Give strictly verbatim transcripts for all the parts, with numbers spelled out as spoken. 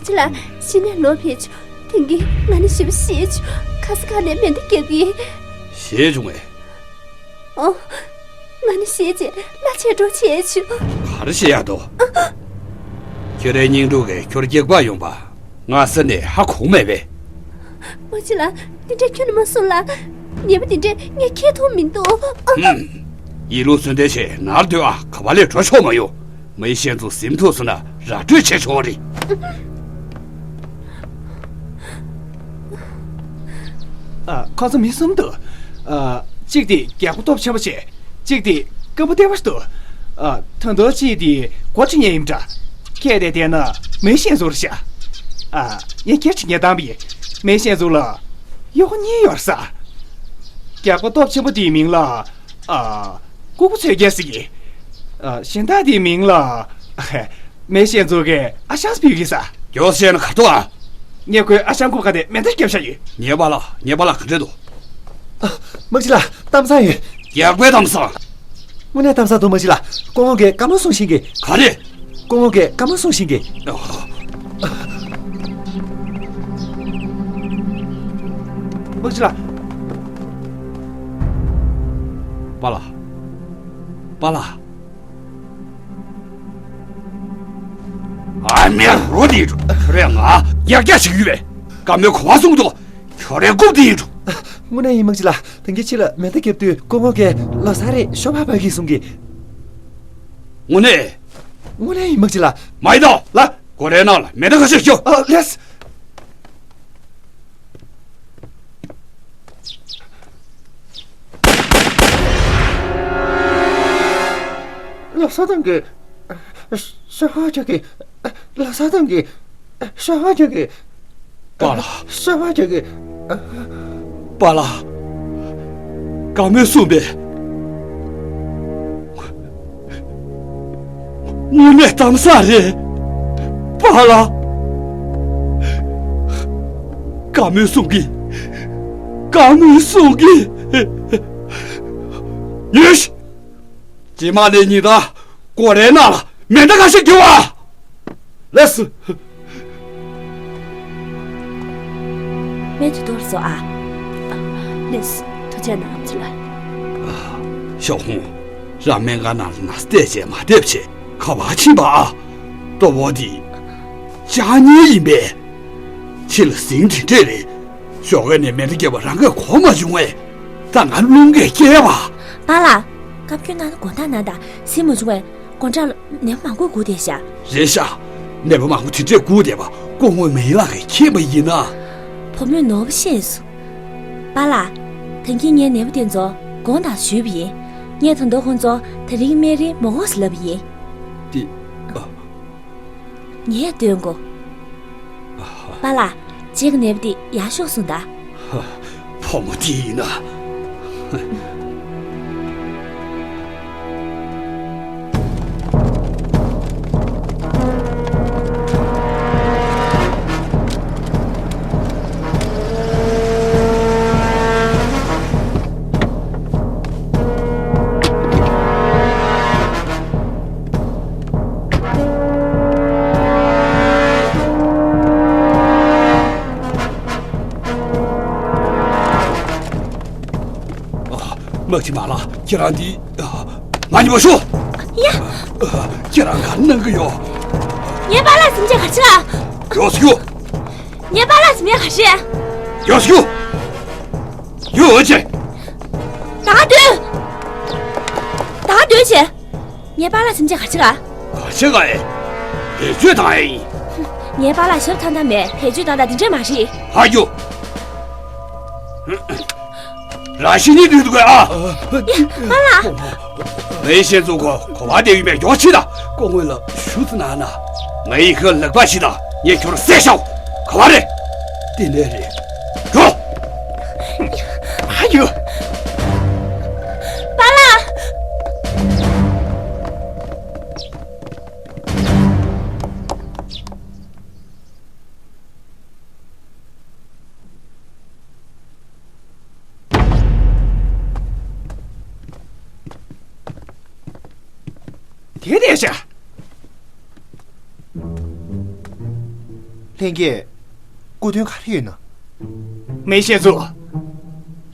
ཅི་ལ། གཞི་ནས་ལོག་ཕེབས་བྱུང་། དེང་གི་ང་ནི་ཞེ་པོ་ཤེས་བྱུང་། ག་ས་ག་ནས་མེ་མདའ་བརྒྱབ་ཀྱི། ཤེས་བྱུང་ངས། ཨོ། ང་ནི་ཤེས་བྱས་གླ་ཆད་འགྲོ་བྱས་བྱུང་། ག་རེ་བཤད་ཡག་འདུག་ཁྱོད་རའི་སྙིང་སྡུག་གིས་ཁྱོད་རྒྱག་པ་ཡོང་པ་ང་ས་ནས་ཧ་གོ་མེད་པས། མ་གཅིག་ལགས། འདི་འདྲ་ཁྱོན་ནས་མ་གསུང་ལགས། ཉེས་པ་འདི་འདྲས་ངས་འཁྱེར་ཐུབ་མི་འདུག་ཨ། ཧུམ། ཡིད་ལུས་གསོལ་འདེབས་བྱས་ནར་སྡོད་ཨ། ག་པ་ལས་འགྲོ་ཆོག་མ་ཡོང་། མི་ཤེས་ཚོ་ཟིན་ཐུབ་སོང་ན་ར་སྤྲོད་བྱེད་ཆོག་རེད། ཨ། ཁོ་ཚོ་མི་གསུམ་འདུག་ཨ། གཅིག་དེ་རྒྱལ་པོ་སྟོབས་ཆེན་པོ་བྱས། གཅིག་དེ་སྐམ་པོ་ལྟེ་བ་འདུག་ཨ། ད་དུང་གཅིག་དེ་སྒོ་ཁྲིད་མཁན་ཡིན་འདྲ། ཁྱེད་དེ་བལྟས་ན་མི་ཤེས་ཚོ་རེད་ཤག་ཨ། ངས་ཁྱེད་ཀྱི་ཉེ་དམ་པའི་མི་ཤེས་ཚོ་ལ་གཡོག་གཉིས་ཡོད་ས། རྒྱལ་པོ་སྟོབས་ཆེན་པོ་དེའི་མིང་ལ། ཨ། ལྐུགས་པ་ཚོས་སྐྱེལ་ཟེར་གི། ཨ། གཞན་དག་དེའི་མིང་ལ། མེ་ཤེས་ཚོ་གི་ཨ་ཞང་སྤིའུ་གི་ས། མགྱོགས་བཤད་ན་ག་ཐུག་ཨ། ངས་ཁོའི་ཨ་ཞང་རྐུབ་ཁ་དེ་མེ་མདའ་བརྒྱབ་བཞག་ཡོད། ཉེས་པ་ལགས། ཉེས་པ་ལགས། ག་འདྲ་འདུག་ཨ། དམག་སྤྱི་ལགས། གཏམ་བཟང་ཡོད། རྒྱག་པའི་གཏམ་བཟང་། དངོས་གནས་གཏམ་བཟང་འདུག་དམག་སྤྱི་ལགས། སྐུ་ངོ་གིས་བཀའ་མོལ་གསུང་བཞིན་གི། ག་རེ། སྐུ་ངོ་གིས་བཀའ་མོལ་གསུང་བཞིན་གི། དམག་སྤྱི་ལགས། པཱ་ལགས། པཱ་ལགས། ཨ་མའི་རོ་དེ་ཡིན་འགྲོ། ཁྱོད་རས་ང་རྒྱག་རྒྱག་ཞིག་ཡོད་པས། བཀའ་མོལ་གོ་བ་གསུང་འདུག་ཁྱོད་རའི་རྐུབ་དེ་ཡིན་འགྲོ། དངོས་གནས་ཡིན་དམག་སྤྱི་ལགས། དེང་གི་ཕྱི་ལ་མེ་མདའ་བརྒྱབ་དུས་སྐུ་ངོ་གིས་ལོ་གསར་རེད་ཤོ་བག་ཕབ་གི་གསུང་གི། དངོས་གནས། དངོས་གནས་ཡིན་དམག་སྤྱི་ལགས། མ་ཡིན་ནོ་ལགས། སྒོ་རའི་ནང་ལ་མེ་མདའ་ཁ་ཤས་ཤོག་ཨ། ལགས། ལོ་གསར་དང་གི། ཤོ་བག་རྒྱག་གི། ལོ་གསར་དང་གི། ཤོ་བག་རྒྱག་གི། པཱ་ལགས། ཤོ་བག་རྒྱག་གི། པཱ་ལགས། བཀའ་མོལ་གསུངས་པས། དངོས་གནས་གཏམ་བཟང་རེད། པཱ་ལགས། བཀའ་མོལ་གསུང་གི། བཀའ་མོལ་གསུང་གི། ཉོན་ཞིག་རྗེས་མ་ལས་ཉིན་དང་སྒོ་རའི་ནང་ལ་མེ་མདའ་ཁ་ཤས་རྒྱུག་པ། ལགས་སོ། སྨན་དེ་གཏོར་སོང་ཨ། ལགས་སོ། ཐུགས་རྗེ་གནང་། ཨ་མཆོག་ལགས། ཤོག་ཧོང་། རང་སྨན་ཁང་ནང་ལ་ན་ཚ་བལྟས་བྱས་མ་བལྟས་བྱས་ག་པར་ཕྱིན་པ་ཨ། ལྟོ་བོ་འདི་ལྕགས་ཉེས་ཡིན་པས། ཕྱི་ལ་ཟིང་དེ་འདྲས་རེད། ཞོགས་ཀས་ནས་མེ་མདའ་བརྒྱབ་པ་རང་གིས་གོ་མ་བྱུང་བས། ད་ང་རླུང་གིས་བསྐྱལ་བ། པཱ་ལགས། བཀའ་བཀྱོན་གནང་ན་དགོངས་དག་གནང་དང་། ཟིན་མ་བྱུང་བས་དགོང་དག་ལ་ནད་པ་མང་པོ་སྒུག་བསྡད་ཤག་རེད་ཤག་ནད་པ་མང་པོ་དེ་འདྲས་སྒུག་བསྡད་པ་སྐུ་ངོ་མེ་ལགས་ཀྱིས་མཁྱེན་པ་ཡིན་ན། བུ་མོས་ནོར་བ་ཤེས་སོང་། པཱ་ལགས། ད་གིན་ངས་ནད་པ་དེ་ཚོ་དགོངས་དག་ཞུས་པ་ཡིན། ངས་ད་དུང་ཁོང་ཚོ་དེ་རིང་སྨན་རིན་མ་དགོས་ཟེར་ལབ་པ་ཡིན། དེ། ཨ། ངས་སྟོན་གོ། པཱ་ལགས། རྗེས་ཀྱི་ནད་པ་དེ་ཡར་ཤོག་གསུངས་དང་། ཕོ་མོ་དེ་ཡིན་ན། དམག་སྤྱི་མ་ལགས། ཁྱེད་རང་འདི། ང་གཉིས་མ་ཤོག་ཡ། ཁྱེད་རང་ག་གནང་གི་ཡོད། ངའི་པཱ་ལགས་ཟིན་བྱས་ག་ཕྱིན་ལ། ཡོད་སུ་ཡོད། ངའི་པཱ་ལགས་ཟིན་བྱས་ག་ཕྱིན། ཡོད་སུ་ཡོད། ཡོད་ཅེ། ད་ག་སྡོད། ད་ག་སྡོད་ཅེ། ངའི་པཱ་ལགས་ཟིན་བྱས་ག་ཕྱིན་ལ། ག་ཕྱིན་ག་ཨེ། བེད་སྤྱོད་བཏང་ཨེ་ཡིན། ངའི་པཱ་ལགས་ཞབས་ཐང་ཐང་མེད། བེད་སྤྱོད་བཏང་ད་འདི་འདྲས་མ་རེད། ཧ་ཡོད། ར་ཤི་ནི་དུས་འདུག་གས་ཨ། ཡ། པཱ་ལགས། ངའི་ཤེས་ཚོ་ཁོ་གོ་བ་དེ་ཡིན་པས་མགྱོགས་ཕྱིན་ད། སྐུ་ངོ་ལ་ཞུ་ཙི་ན་ན། ངའི་ཁ་ལག་པ་ཞིག་དང་ངས་ཁྱོར་བསད་ཤག་ག་བ་རེད། དེ་ནས་རེད། འགྲོ། ཨ་ཡོ། པཱ་ལགས། དེ་བསྡད་ཤག་ལྷན་རྒྱས། སྐུ་དོན་ག་རེ་ཡོད་ན། མེ་ཤེས་ཚོ།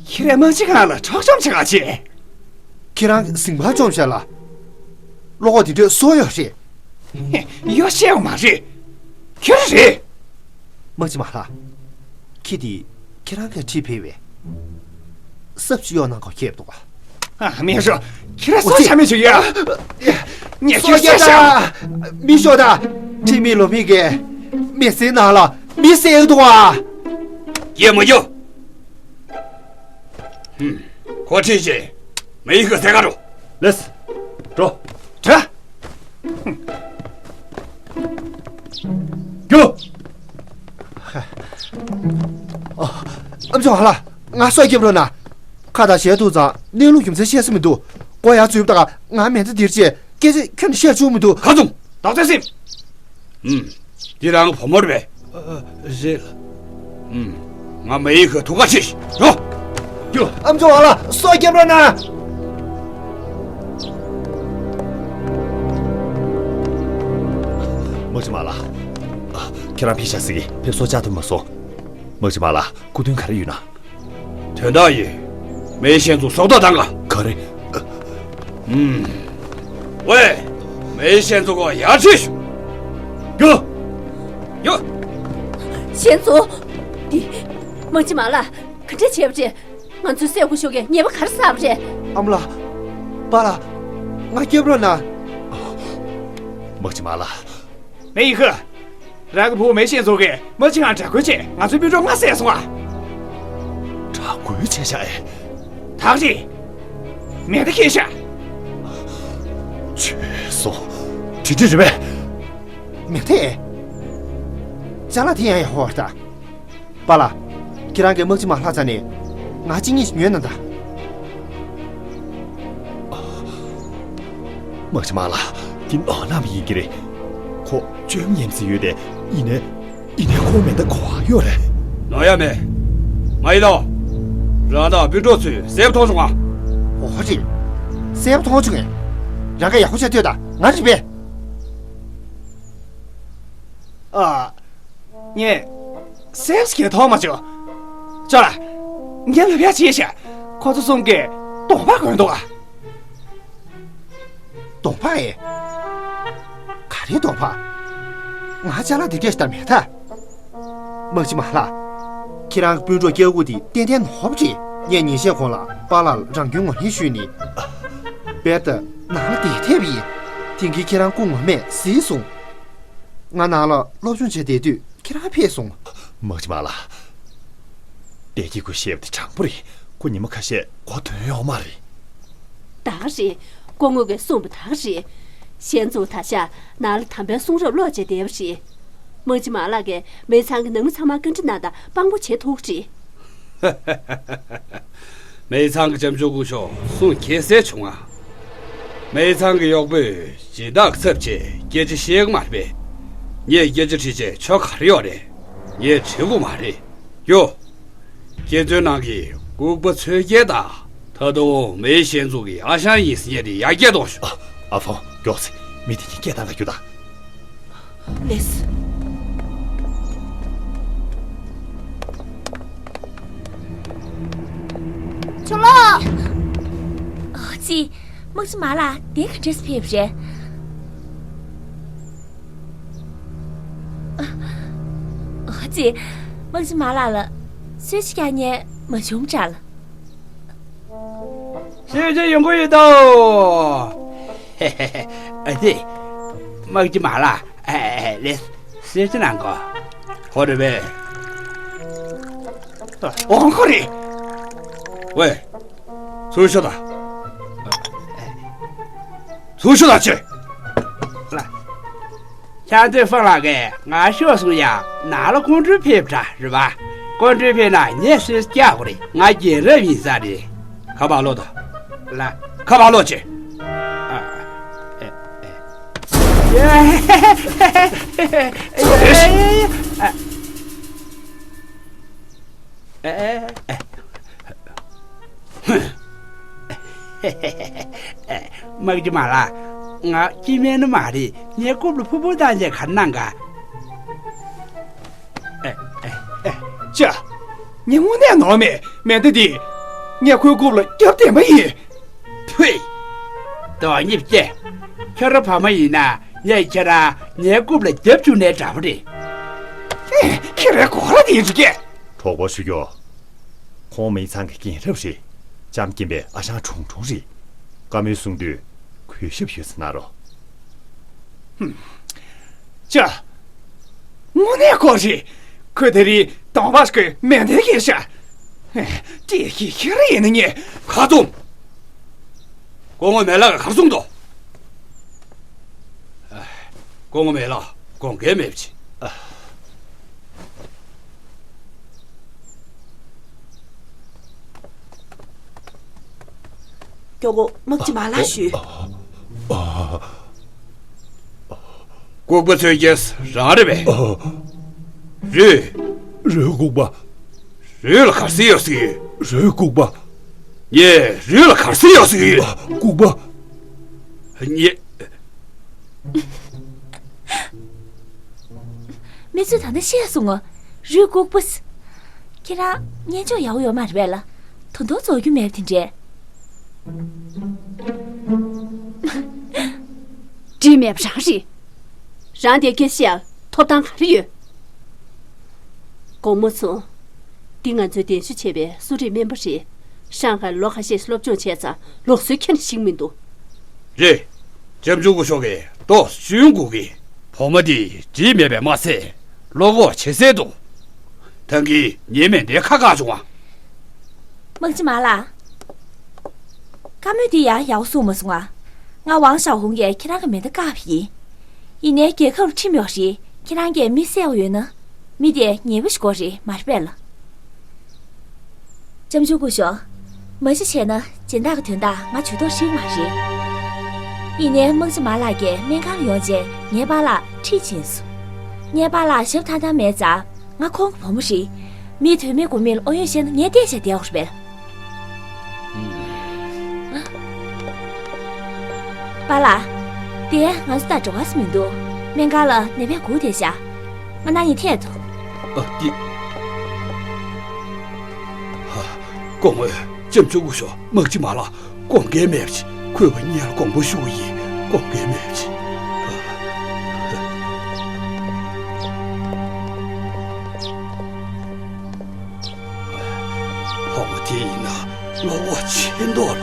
ཁྱེད་རང་དམག་སྤྱི་ཁང་ལ་འཕྲོག་བཅོམ་བྱེད་ག་ཆེ། ཁྱེད་རང་གཟིམ་ཁང་བཅོམ་བྱས་ལ། བློ་ཁོག་དེ་འདྲས་སོ་ཡོད་རེད། ཡོད་ཤེས་ཡོད་མ་རེད། ཁྱོད་རེད། དམག་སྤྱི་མ་ལགས། ཁྱི་དེ་ཁྱེད་རང་གིས་ཁྲིད་ཕེབས་པས། སྲབ་ཅིག་གཡོག་གནང་དགོས་ཁེལ་འདུག་ཨ། མེ་ཤོ། ཁྱེད་རང་སོ་ཆ་མེད་བྱུང་ཡ། ངས་ཁྱོད་བཤད་ཤག་མི་ཤོག་ད། ཁྲིད་མི་ལོ་མི་གས་མི་སེར་ནང་ལ་མི་སེར་འདུག་ཨ། ཡེ་མ་ཡོ། ཧུམ། ཁོ་ཁྲིད་ཅེས། མེ་ཡི་ཁ་ཟས་ག་འགྲོ། ལེས། འགྲོ། དྲ། རྒྱུ། ཨ་མཆོག་ཧ་ལ། ང་སོ་སྐྱབས་རོགས་གནང་། ཁ་དང་ཞལ་ཐུག་ཙང་གནས་ལུགས་རྒྱུ་མཚན་བཤད་ས་མི་འདུག་མགོ་ཡར་འཛུགས་དང་ང་མེ་མདའ་འདིར་བཅད་སྐད་ཆ་ཁྱོན་ནས་བཤད་བཅུག་མི་འདུག་ཁ་བཙུམ། རྡོག་རྩ་སིམ། ཨུམ། འདི་རང་བུ་མོ་རེད་པས། ཨ། རེད་ལགས། ཨུམ། ང་མེ་ཡི་ཁ་ཐུག་ག་ཁྲིད་ཤོག་རྒྱུ། ཨ་མཆོག་ཧ་ལ་སོ་སྐྱབས་རོགས་གནང་། དམག་སྤྱི་མ་ལགས། ཨ། ཁྱེད་རང་ཕེབས་ཤག་ཟེར་གི་ཕེབས་བསུ་བཅར་ཐུབ་མ་སོང་། དམག་སྤྱི་མ་ལགས། སྐུ་མདུན་ག་རེ་ཡོད་ན། དོན་དག་ཡིན། མེ་ཤེས་ཚོ་སྲོག་ཐོག་བཏང་ག་ག་རེ། ཨུམ། ཝེ། མེ་ཤེས་ཚོ་གོ་ཡར་ཁྲིད་ཤོག་རྒྱུ། རྒྱུ། ཤེས་ཚོ། འདི། དམག་སྤྱི་མ་ལགས། ག་འདྲ་བྱས་པ་རེད། ང་ཚོའི་སྲས་སྐུ་ཞབས་ཀྱིས་ཉེས་པ་ག་རེ་བསགས་པ་རེད། ཨ་མ་ལགས། པཱ་ལགས། ང་སྐྱབས་རོགས་གནང་། དམག་སྤྱི་མ་ལགས། མེ་ཡི་ཁ། རང་གི་བུ་མེ་ཤེས་ཚོ་གིས་དམག་སྤྱི་ཁང་དྲག་རྒོལ་བྱས་ང་ཚོའི་སྤུན་གྲོགས་ལྔ་བསད་སོང་ཨ། དྲག་རྒོལ་བྱས་ཤག་ཨེ། དག་རེད། མེ་མདའ་འཁྱེར་ཤག་བྱས་སོང་། དེ་འདྲ་རེད་པས། མེ་མདའ། ཅ་ལག་དེ་ཡང་ཡག་པོ་རེད་ད། པཱ་ལགས། ཁྱེད་རང་གིས་དམག་སྤྱི་མ་ལྷག་ཚར་ནས་ང་གཅིག་གཉིས་ཤིག་ཉོས་གནང་དང་། དམག་སྤྱི་མ་ལགས། འདི་ནོར་ནམ་ཡིན་གྱི་རེད། ཁོ་བཅོས་མ་ཉན་ཟིན་ཡོད་དེ། ཡིན་ནའི། ཡིན་ནའི་ཁོ་མེ་མདའ་གོ་བ་ཡོད་རེད། ནོར་ཡ་མེད། མ་ཡི་ལོ། རང་དང་སྤུན་གྲོགས་ཚོས་གསལ་པོ་མཐོང་བྱུང་ང་། འོ་རེད། གསལ་པོ་མཐོང་བྱུང་ངས། རང་ག་ཡག་པོ་བྱས་ལྟོས་དང་ང་རེད་པས། ཨ། ངས། སེམས་ཀྱི་ཐོག་མ་བཅུག་ཅོ་ལ། ངས་ལབ་ཡ་བྱས་ཤག་ཁོ་ཚོ་གསུམ་གྱིས་གདོང་པ་གོན་འདུག་ཨ། གདོང་པ་ཨེ། ག་རེའི་གདོང་པ། ང་ཅ་ལག་འདི་འདྲས་ལྟར་མེད་ད། དམག་སྤྱི་མ་ལགས། ཁྱེད་རང་གི་སྤུན་གྲོགས་སྐྱ་བོ་འདི་ཏན་ཏན་ནོར་བ་རེད། ངས་ཉིན་ཤས་གོང་ལ་པཱ་ལགས་ལ་རང་སྐྱོན་ངོས་ལེན་ཞུས་ནས། རྦད་དེ་ནང་ལ་བསྡད་ཐེབས་ཡིན། དེང་གི་ཁྱེད་རང་སྐུ་ངོ་མས་གཟིགས་སོང་། ང་ནང་ལ་སློབ་སྦྱོང་བྱས་བསྡད་དུས་ཁྱེད་རང་ཕེབས་སོང་། དམག་སྤྱི་མ་ལགས། བདེ་སྐྱིད་ཁོས་བཤད་པ་དེ་དྲང་པོ་རེད། ཁོ་ཉི་མ་ཁ་ཤས་གོ་དོན་ཡོད་མ་རེད། ད་ག་རེད། སྐུ་ངོ་གིས་གསུངས་པ་ད་ག་རེད། གཞན་ཚོ་ད་ཆ་ནང་ལ་དམ་པའི་གསུང་རབ་ཀློག་བྱས་བསྡད་པ་རེད། དམག་སྤྱི་མ་ལགས་ཀྱིས་མེ་ཚང་གི་ནང་མི་ཚང་མ་བཀའ་འདྲི་གནང་དང་དཔང་པོ་བྱེད་ཐུབ་ཀྱི་རེད། མེ་ཚང་གི་བྱམས་ཆུང་སྐུ་ཞབས་གསུང་ཁྱད་གསད་བྱུང་ང་། མེ་ཚང་གི་གཡོག་པོས་སྦྱིན་བདག་གི་ཚབ་བྱས་སྐད་ཆ་བཤད་གི་མ་རེད་པས། ངས་སྐད་ཆ་དྲིས་བྱས་ཆོ་ག་རེ་ཡོད་རེད། ངས་དྲི་དགོས་མ་རེད། ཡོ། ཁྱེད་ཚོའི་ནང་གི་ལྐུགས་པ་ཚོས་སྐྱེལ་དང་། ད་དུང་མེའི་ཞལ་འཛུགས་ཀྱི་ཨ་ཞང་ཡིན་ཟེར་མཁན་དེ་ཡར་སྐྱེལ་གཏོང་ཤོག་ཨ། ཨ་ཕོ། མགྱོགས་སེ། མི་དེ་གཉིས་སྐྱེལ་བཏང་ག་རྒྱུགས་དང་། ལེས། ཆུང་ལོ། ཨ་ཙི། དམག་སྤྱི་མ་ལགས་དེ་ག་འདྲས་ཕེབས་རེད། ཨ་ཙི། དམག་སྤྱི་མ་ལགས་ལ་གསོལ་ཇ་རྒྱག་མཁན་མ་བྱུང་འདྲ་ལ། གསོལ་ཇ་ཡོང་གི་ཡོད་དོ། ཨ་ཙི། དམག་སྤྱི་མ་ལགས། ཨ་ཨ་ལེ། གསོལ་ཇ་གནང་གོ། ཁོ་རེད་པས། ཨོང་ཁོ་རེད། ཝེ། ཚུར་ཤོག་དང་། ཚུར་ཤོག་དང་ཅི། ལ། ཆང་མདོས་ཧྥང་ལགས་ཀྱིས་ང་ཤོག་གསུངས་ཡ། ནང་ལ་སྐུ་མགྲོན་ཕེབས་འདྲ་རེད་པ། སྐུ་མགྲོན་ཕེབས་ན་ངས་གསོལ་ཇ་རྒྱག་དགོས་རེད། ང་རྒན་རབས་ཡིན་ས་རེད། ཁ་པར་ལོག་དང་། ལ། ཁ་པར་ལོག་ཅི། ཨ། ཨེ། ཨེ། ཨེ། ཨེ། དམག་སྤྱི་མ་ལགས། ང་སྐྱེ་དམན་ནི་མ་རེད། ངའི་རྐུབ་ལ་ཕུར་བུ་བཏང་བྱས་ག་རེ་གནང་ག། ཅི། ངས་དངོས་གནས་ནོར་མེད། མེ་མདའ་འདི་ངས་ཁོའི་རྐུབ་ལ་བརྒྱབ་བསྡད་པ་ཡིན། ཕུད། སྟོང་ཉིད་ཅེ། ཁྱོད་རང་བ་མོ་ཡིན་ན་ངས་ཁྱེད་རང་ངའི་རྐུབ་ལ་བརྒྱབ་བཅུག་ནའི་འདྲ་པོ་རེད། ཨེ། ཁྱེད་རང་གོ་ལ་དེ་འདྲ་སྐད། གྲོགས་པོ་ཞུ་རྒྱུ། ཁོང་མི་ཚང་གི་རྒན་རབས་རེད། ལྕམ་སྐྱིད་པའི་ཨ་ཞང་གྲུང་གྲུང་རེད། བཀའ་མོལ་གསུང་དུས་གུས་ཞབས་ཡོད་ཚེ་གནང་རོགས། ཧུམ། ཅི། དངོས་གནས་ཁོ་རེད། ཁོས་དེ་རིང་གདོང་པ་ཞིག་གི་མེ་མདའ་གིས་བྱས། ཨེ། དེ་ཁྱེད་རང་ཡིན་ན་ངས། ཁ་བཙུམ། སྐུ་ངོ་མེ་ལགས་ཀྱིས་ག་རེ་གསུངས་འདུག། སྐུ་ངོ་མེ་ལགས། དགོངས་འགལ་མེད་པ་བྱེད། མགྱོགས་པོ་དམག་སྤྱི་མ་ལགས་ཞུས། ལྐུགས་པ་ཚོའི་རྒྱལ་ས་རང་རེད་པས། རེད། རེད་ལྐུགས་པ། རེད་ལ་ག་རེ་ཟེར་ཡོད་ཟེར་གྱི་ཡོད། རེད་ལྐུགས་པ། ངས་རེད་ལ་ག་རེ་ཟེར་ཡོད་ཟེར་གྱི་ཡོད། ལྐུགས་པ། ངས། མི་ཚོས་ད་ལྟ་བཤད་སོང་ངོ་། རུས་ལྐུགས་པ། ཁྱེད་རང་གཉེན་སྐྱོང་ཡག་པོ་ཡོད་མ་རེད་པས་ལ། ད་དུང་རྫོགས་རྒྱུ་མེད་པ་དེ་འདྲས། འགྲིག་མེད་པ་རང་རེད། རང་དེ་སྐད་བཤད་ཡག་ཐོབ་ཐང་ག་རེ་ཡོད། དགོང་མོ་སོང་། འདི་ང་ཚོའི་གདན་ཞུ་བྱས་པའི་གསོ་རིག་སྨན་པ་རེད། ཧྲང་ཧའེ་ལོ་ཁ་ཤས་སློབ་སྦྱོང་བྱས་ཙང་ལུགས་སྲོལ་ཁྱོན་ནས་ཤེས་ཀྱི་མི་འདུག། རེད། ལྕམ་ཆུང་སྐུ་ཞབས་ཀྱིས་ཏོག་ཙམ་ཞུ་དགོས་ཀྱི། བུ་མོ་འདི་འགྲིག་མེད་པས་མ་ཚད། བློ་ཁོག་ཇེ་གསལ་འདུག། ད་གིན་ངའི་མེ་མདའི་ཁ་བཀག་བྱུང་བ། དམག་སྤྱི་མ་ལགས། བཀའ་མོལ་འདི་ཡང་ཡག་པོ་གསུངས་མ་སོང་ང་། ང་ཝང་ཞའོ་ཧུང་གིས་ཁྱེད་རང་གི་མེ་མདའ་བཀག་པ་ཡིན། ཡིན་ནའི་རྒྱལ་ཁབ་ལ་ཁྲིམས་ཡོད་རེད། ཁྱེད་རང་གིས་མི་བསད་པ་ཡོད་ན། མི་དེ་ཉེས་པ་ཞིག་དགོས་རེད་མ་རེད་པས་ལ། ལྕམ་ཆུང་སྐུ་ཞབས། མ་གཞི་བྱས་ན་སྦྱིན་བདག་གི་དོན་དག་ང་ཇུས་གཏོགས་ཧྲིལ་མ་རེད། ཡིན་ནའི་དམག་སྤྱི་མ་ལགས་ཀྱིས་སྨན་ཁང་ལ་ཡོང་རྗེས་ངའི་པཱ་ལགས་ཁྲིད་ཕྱིན་སོང་། ངའི་པཱ་ལགས་ཞབས་ཐང་ཐང་མེད་ཙང་། ང་ཁོང་གི་བུ་མོ་རེད། མིས་དོན་མེད་དགོས་མེད་ལ་ཨོ་ཡོན་བཤད་ན་ངས་བལྟས་བྱས་བསྡད་དགོས་རེད་པས། པཱ་ལགས། དེ་ང་ཚོ་ད་འགྲོ་ག་ས་མི་འདུག། སྨན་ཁང་ལ་ནད་པས་སྒུག་བསྡད་ཤག། ང་ན་ཡིན་ཐད་དོ། ཨ་ཏི། ཧ། སྐུ་ངོ། ལྕམ་ཆུང་སྐུ་ཞབས། དམག་སྤྱི་མ་ལགས། དགོངས་འགལ་མེད་པ་བྱེད། གུས་པ་སྙིང་ལ་དགོངས་པ་ཞུ་གི་ཡིན། དགོངས་འགལ་མེད་པ་བྱེད། ཕོ་མོ་དེ་ཡིན་ན་བློ་ཁོག་ཆེ་མདོག་ལ།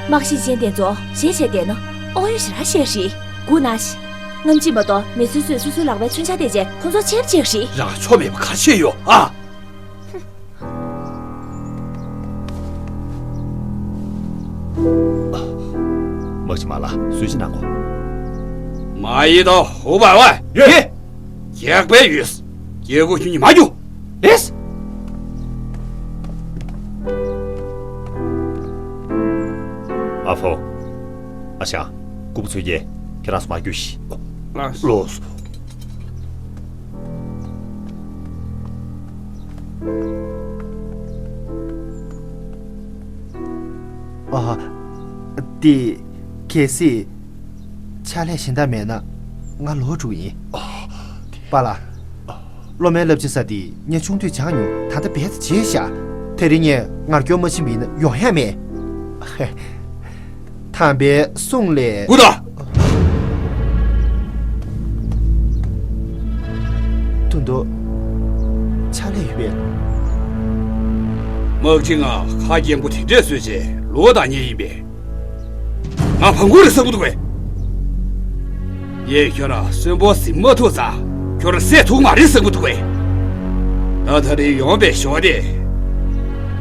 དམག་ཞིག་ཅན་དེ་ཚོ་ཞེད་བྱས་བསྡད་ན་ཨོ་ཡོད་ཞེ་དྲག་ཤེས་རེད། སྒུག་ན་ཞིག། རྔམ་བརྗིད་མ་གཏོགས་མི་སོ་སོས་སོ་སོའི་ལག་པའི་མཚོན་ཆ་བལྟས་རྗེས་ཁོང་ཚོར་ཆེར་བྱེད་རེད། རང་ཆོ་མེད་པ་ག་བྱེད་ཡོད་ཨ། དམག་སྤྱི་མ་ལགས་གསོལ་ཇ་གནང་གོ། མ་ཡི་དྭགས་ཧུ་བ་བ། ཡོད། རྒྱགས་པའི་ཡོད། རྒྱལ་སྒོ་ཁྱོད་ཉིད་མ་རྒྱུ། རེད། ཨ་ཕོ། ཨ་ཞང་། ལྐུགས་པ་ཚོས་ཀྱིས་ཁྱེད་རང་ཚོ་མ་རྒྱུས་ཤིག། ལགས་སོ། ཨ། དེ། གལ་སྲིད་ཕྱག་ལས་གཞན་དག་མེད་ན་ང་ལོག་འགྲོ་གི་ཡིན། པཱ་ལགས། སློབ་མའི་བསླབ་བྱ་ས་དེ་ངས་ཆུང་དུས་སྦྱངས་མྱོང་། ད་ལྟ་རྦད་དེ་བརྗེད་བཞག། དེ་རིང་ངས་ངར་སྐྱོར་མ་བྱིན་པ་ཡིན་ན་ཡོང་ཡ་མེད། དམ་པའི་གསུང་ལས། སྒུག་དང་། དོན་དུ་ཕྱག་ལས་ཡོད་པས། དམག་སྤྱི་ང་ཁ་སྐྱེངས་པོ་དེ་འདྲས་བཟོས་བྱས་ལོག་བཏང་མཁན་ཡིན་པས། ང་བང་གུ་རེད་བསམ་གྱི་འདུག་པས། ངས་ཁྱོད་རང་གསོན་པོ་ཟིན་མ་ཐུབ་ཙང་ཁྱོད་རང་བསད་ཐུབ་མ་རེད་བསམ་གྱི་འདུག་པས། ད་ད་རེས་ཡོང་བའི་ཞོར་དེ།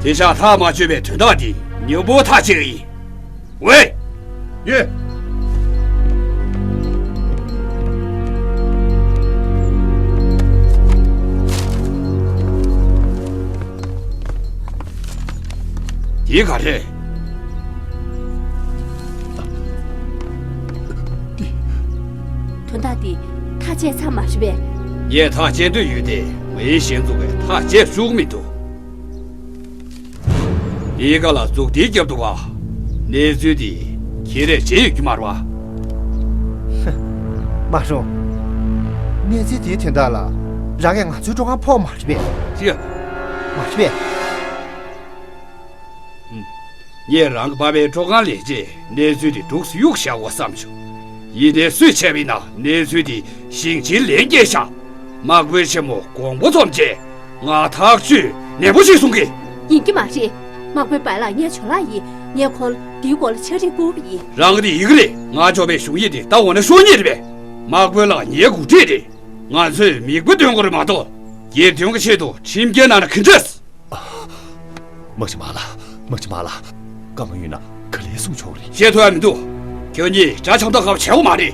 དེང་སང་ཐག་མ་ཆོད་པའི་དོན་དག་འདི་མཉམ་པོ་ཐག་བཅད་ཀྱི་ཡིན། ཝེ། ཡེ། འདི་ག་རེད། དོན་དག་འདི་ཐག་བཅད་ཚར་མ་རེད་པས། ངས་ཐག་བཅད་འདོད་ཡོད་དེ་མི་གཞན་ཚོ་གིས་ཐག་བཅད་བཅུག་མི་འདུག། འདིའི་སྒང་ལ་མཛུབ་ཐེལ་བརྒྱབ་འདུག་ག། གནས་ཚུལ་འདི་ཁྱེད་རས་མཇལ་ཡོད་ཀྱི་མ་རེད་པ། མ་རུང་། གནས་ཚུལ་འདིའི་དོན་དག་ལ་རང་གིས་ང་ཚོའི་སྤྲོ་ཁང་ཕོག་མ་རེད་པས། ཅི། མ་རེད་པས། ངས་རང་གི་པ་ཕའི་སྤྲོ་ཁང་ལས་བྱེད་གནས་ཚུལ་དེ་འདུག་སེ་གཡུག་བཞག་གོ་བསམ་བྱུང་། ཡིན་ནའི་སུས་བྱས་པ་ཡིན་ན་གནས་ཚུལ་དེ་ཞིང་ཆེན་ལན་སྐྱེལ་བཞག། དམག་དཔོན་ཆེན་མོ་དགོངས་པ་རྫོགས་རྗེས་ང་ཐག་གཅོད་ནན་པོ་ཞིག་གསུང་གི། ཡིན་གྱི་མ་རེད། དམག་དཔོན་བའི་ལགས་ངའི་ཇོ་ལགས་ཡིན། ངས་ཁོ་ལ་འདིའི་སྐོར་ལ་ཕྱག་བྲིས་བསྐུར་བ་ཡིན། རང་གི་དེ་ཡི་གེ་རེད། ང་ཇོ་པའི་གཞུང་ཡིག་དེ་ད་འོ་ན་ཤོག་ངེས་རེད་པས། དམག་དཔོན་ལགས་ངའི་འགོ་ཁྲིད་རེད། ང་ཚོས་མིག་དཔེ་སྟོན་དགོས་རེད་མ་གཏོགས་སྒེར་དོན་གྱི་ཆེད་དུ་ཁྲིམས་འགལ་གནང་ན་ག་འདྲས། དམག་སྤྱི་མ་ལགས། དམག་སྤྱི་མ་ལགས། བཀའ་མ་ཡོད་ན་ག་ལེར་གསུང་ཆོག་རེད། བཤད་ཐུབ་ཡ་མི་འདུག་ཁྱོད་གཉིས་དགྲ་འཆམ་ཐབས་ཁ་བྱེད་དགོས་མ་རེད།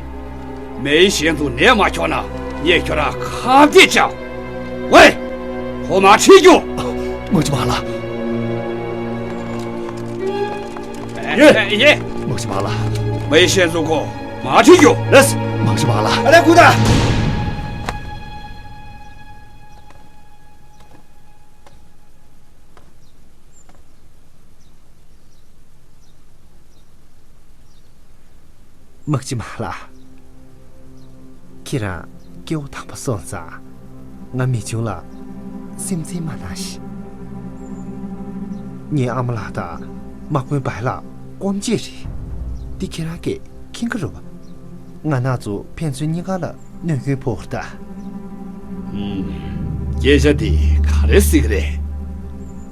མེའི་ཞན་ཙུའུ་ནད་མ་ཁྱོག་ན་ངས་ཁྱོད་རང་ཁ་གཏད་བཅག། ཝེ། ཁོ་མར་ཁྲིད་རྒྱུགས། དམག་སྤྱི་མ་ལགས། ཡེ། ཡེ། དམག་སྤྱི་མ་ལགས། མེའི་ཞན་ཙུའུ་ཁོ་མར་ཁྲིད་རྒྱུགས། ལགས་སོ། དམག་སྤྱི་མ་ལགས། ཨ་ལས་ཁུ་ད། དམག་སྤྱི་མ་ལགས། ཁྱེད་རང་སྐྱེ་བོ་དམ་པ་སོང་ཙང་། ང་མི་ཆུང་ལ་སེམས་འཛིན་མ་གནང་ཞིག་ངའི་ཨ་མ་ལགས་དང་དམག་དཔོན་བའི་ལགས་སྐོམ་བྱེད་རེད། འདི་ཁྱེད་རང་གིས་མཁྱེན་གྱི་རེད་པ། ང་ནག་ཚོ་ཕན་ཚུན་གཉིས་ཀ་ལ་གནོད་སྐྱོན་ཕོག་ད། ཧུམ། སྐད་ཆ་འདི་ག་རེ་ཟེར་གི་རེད།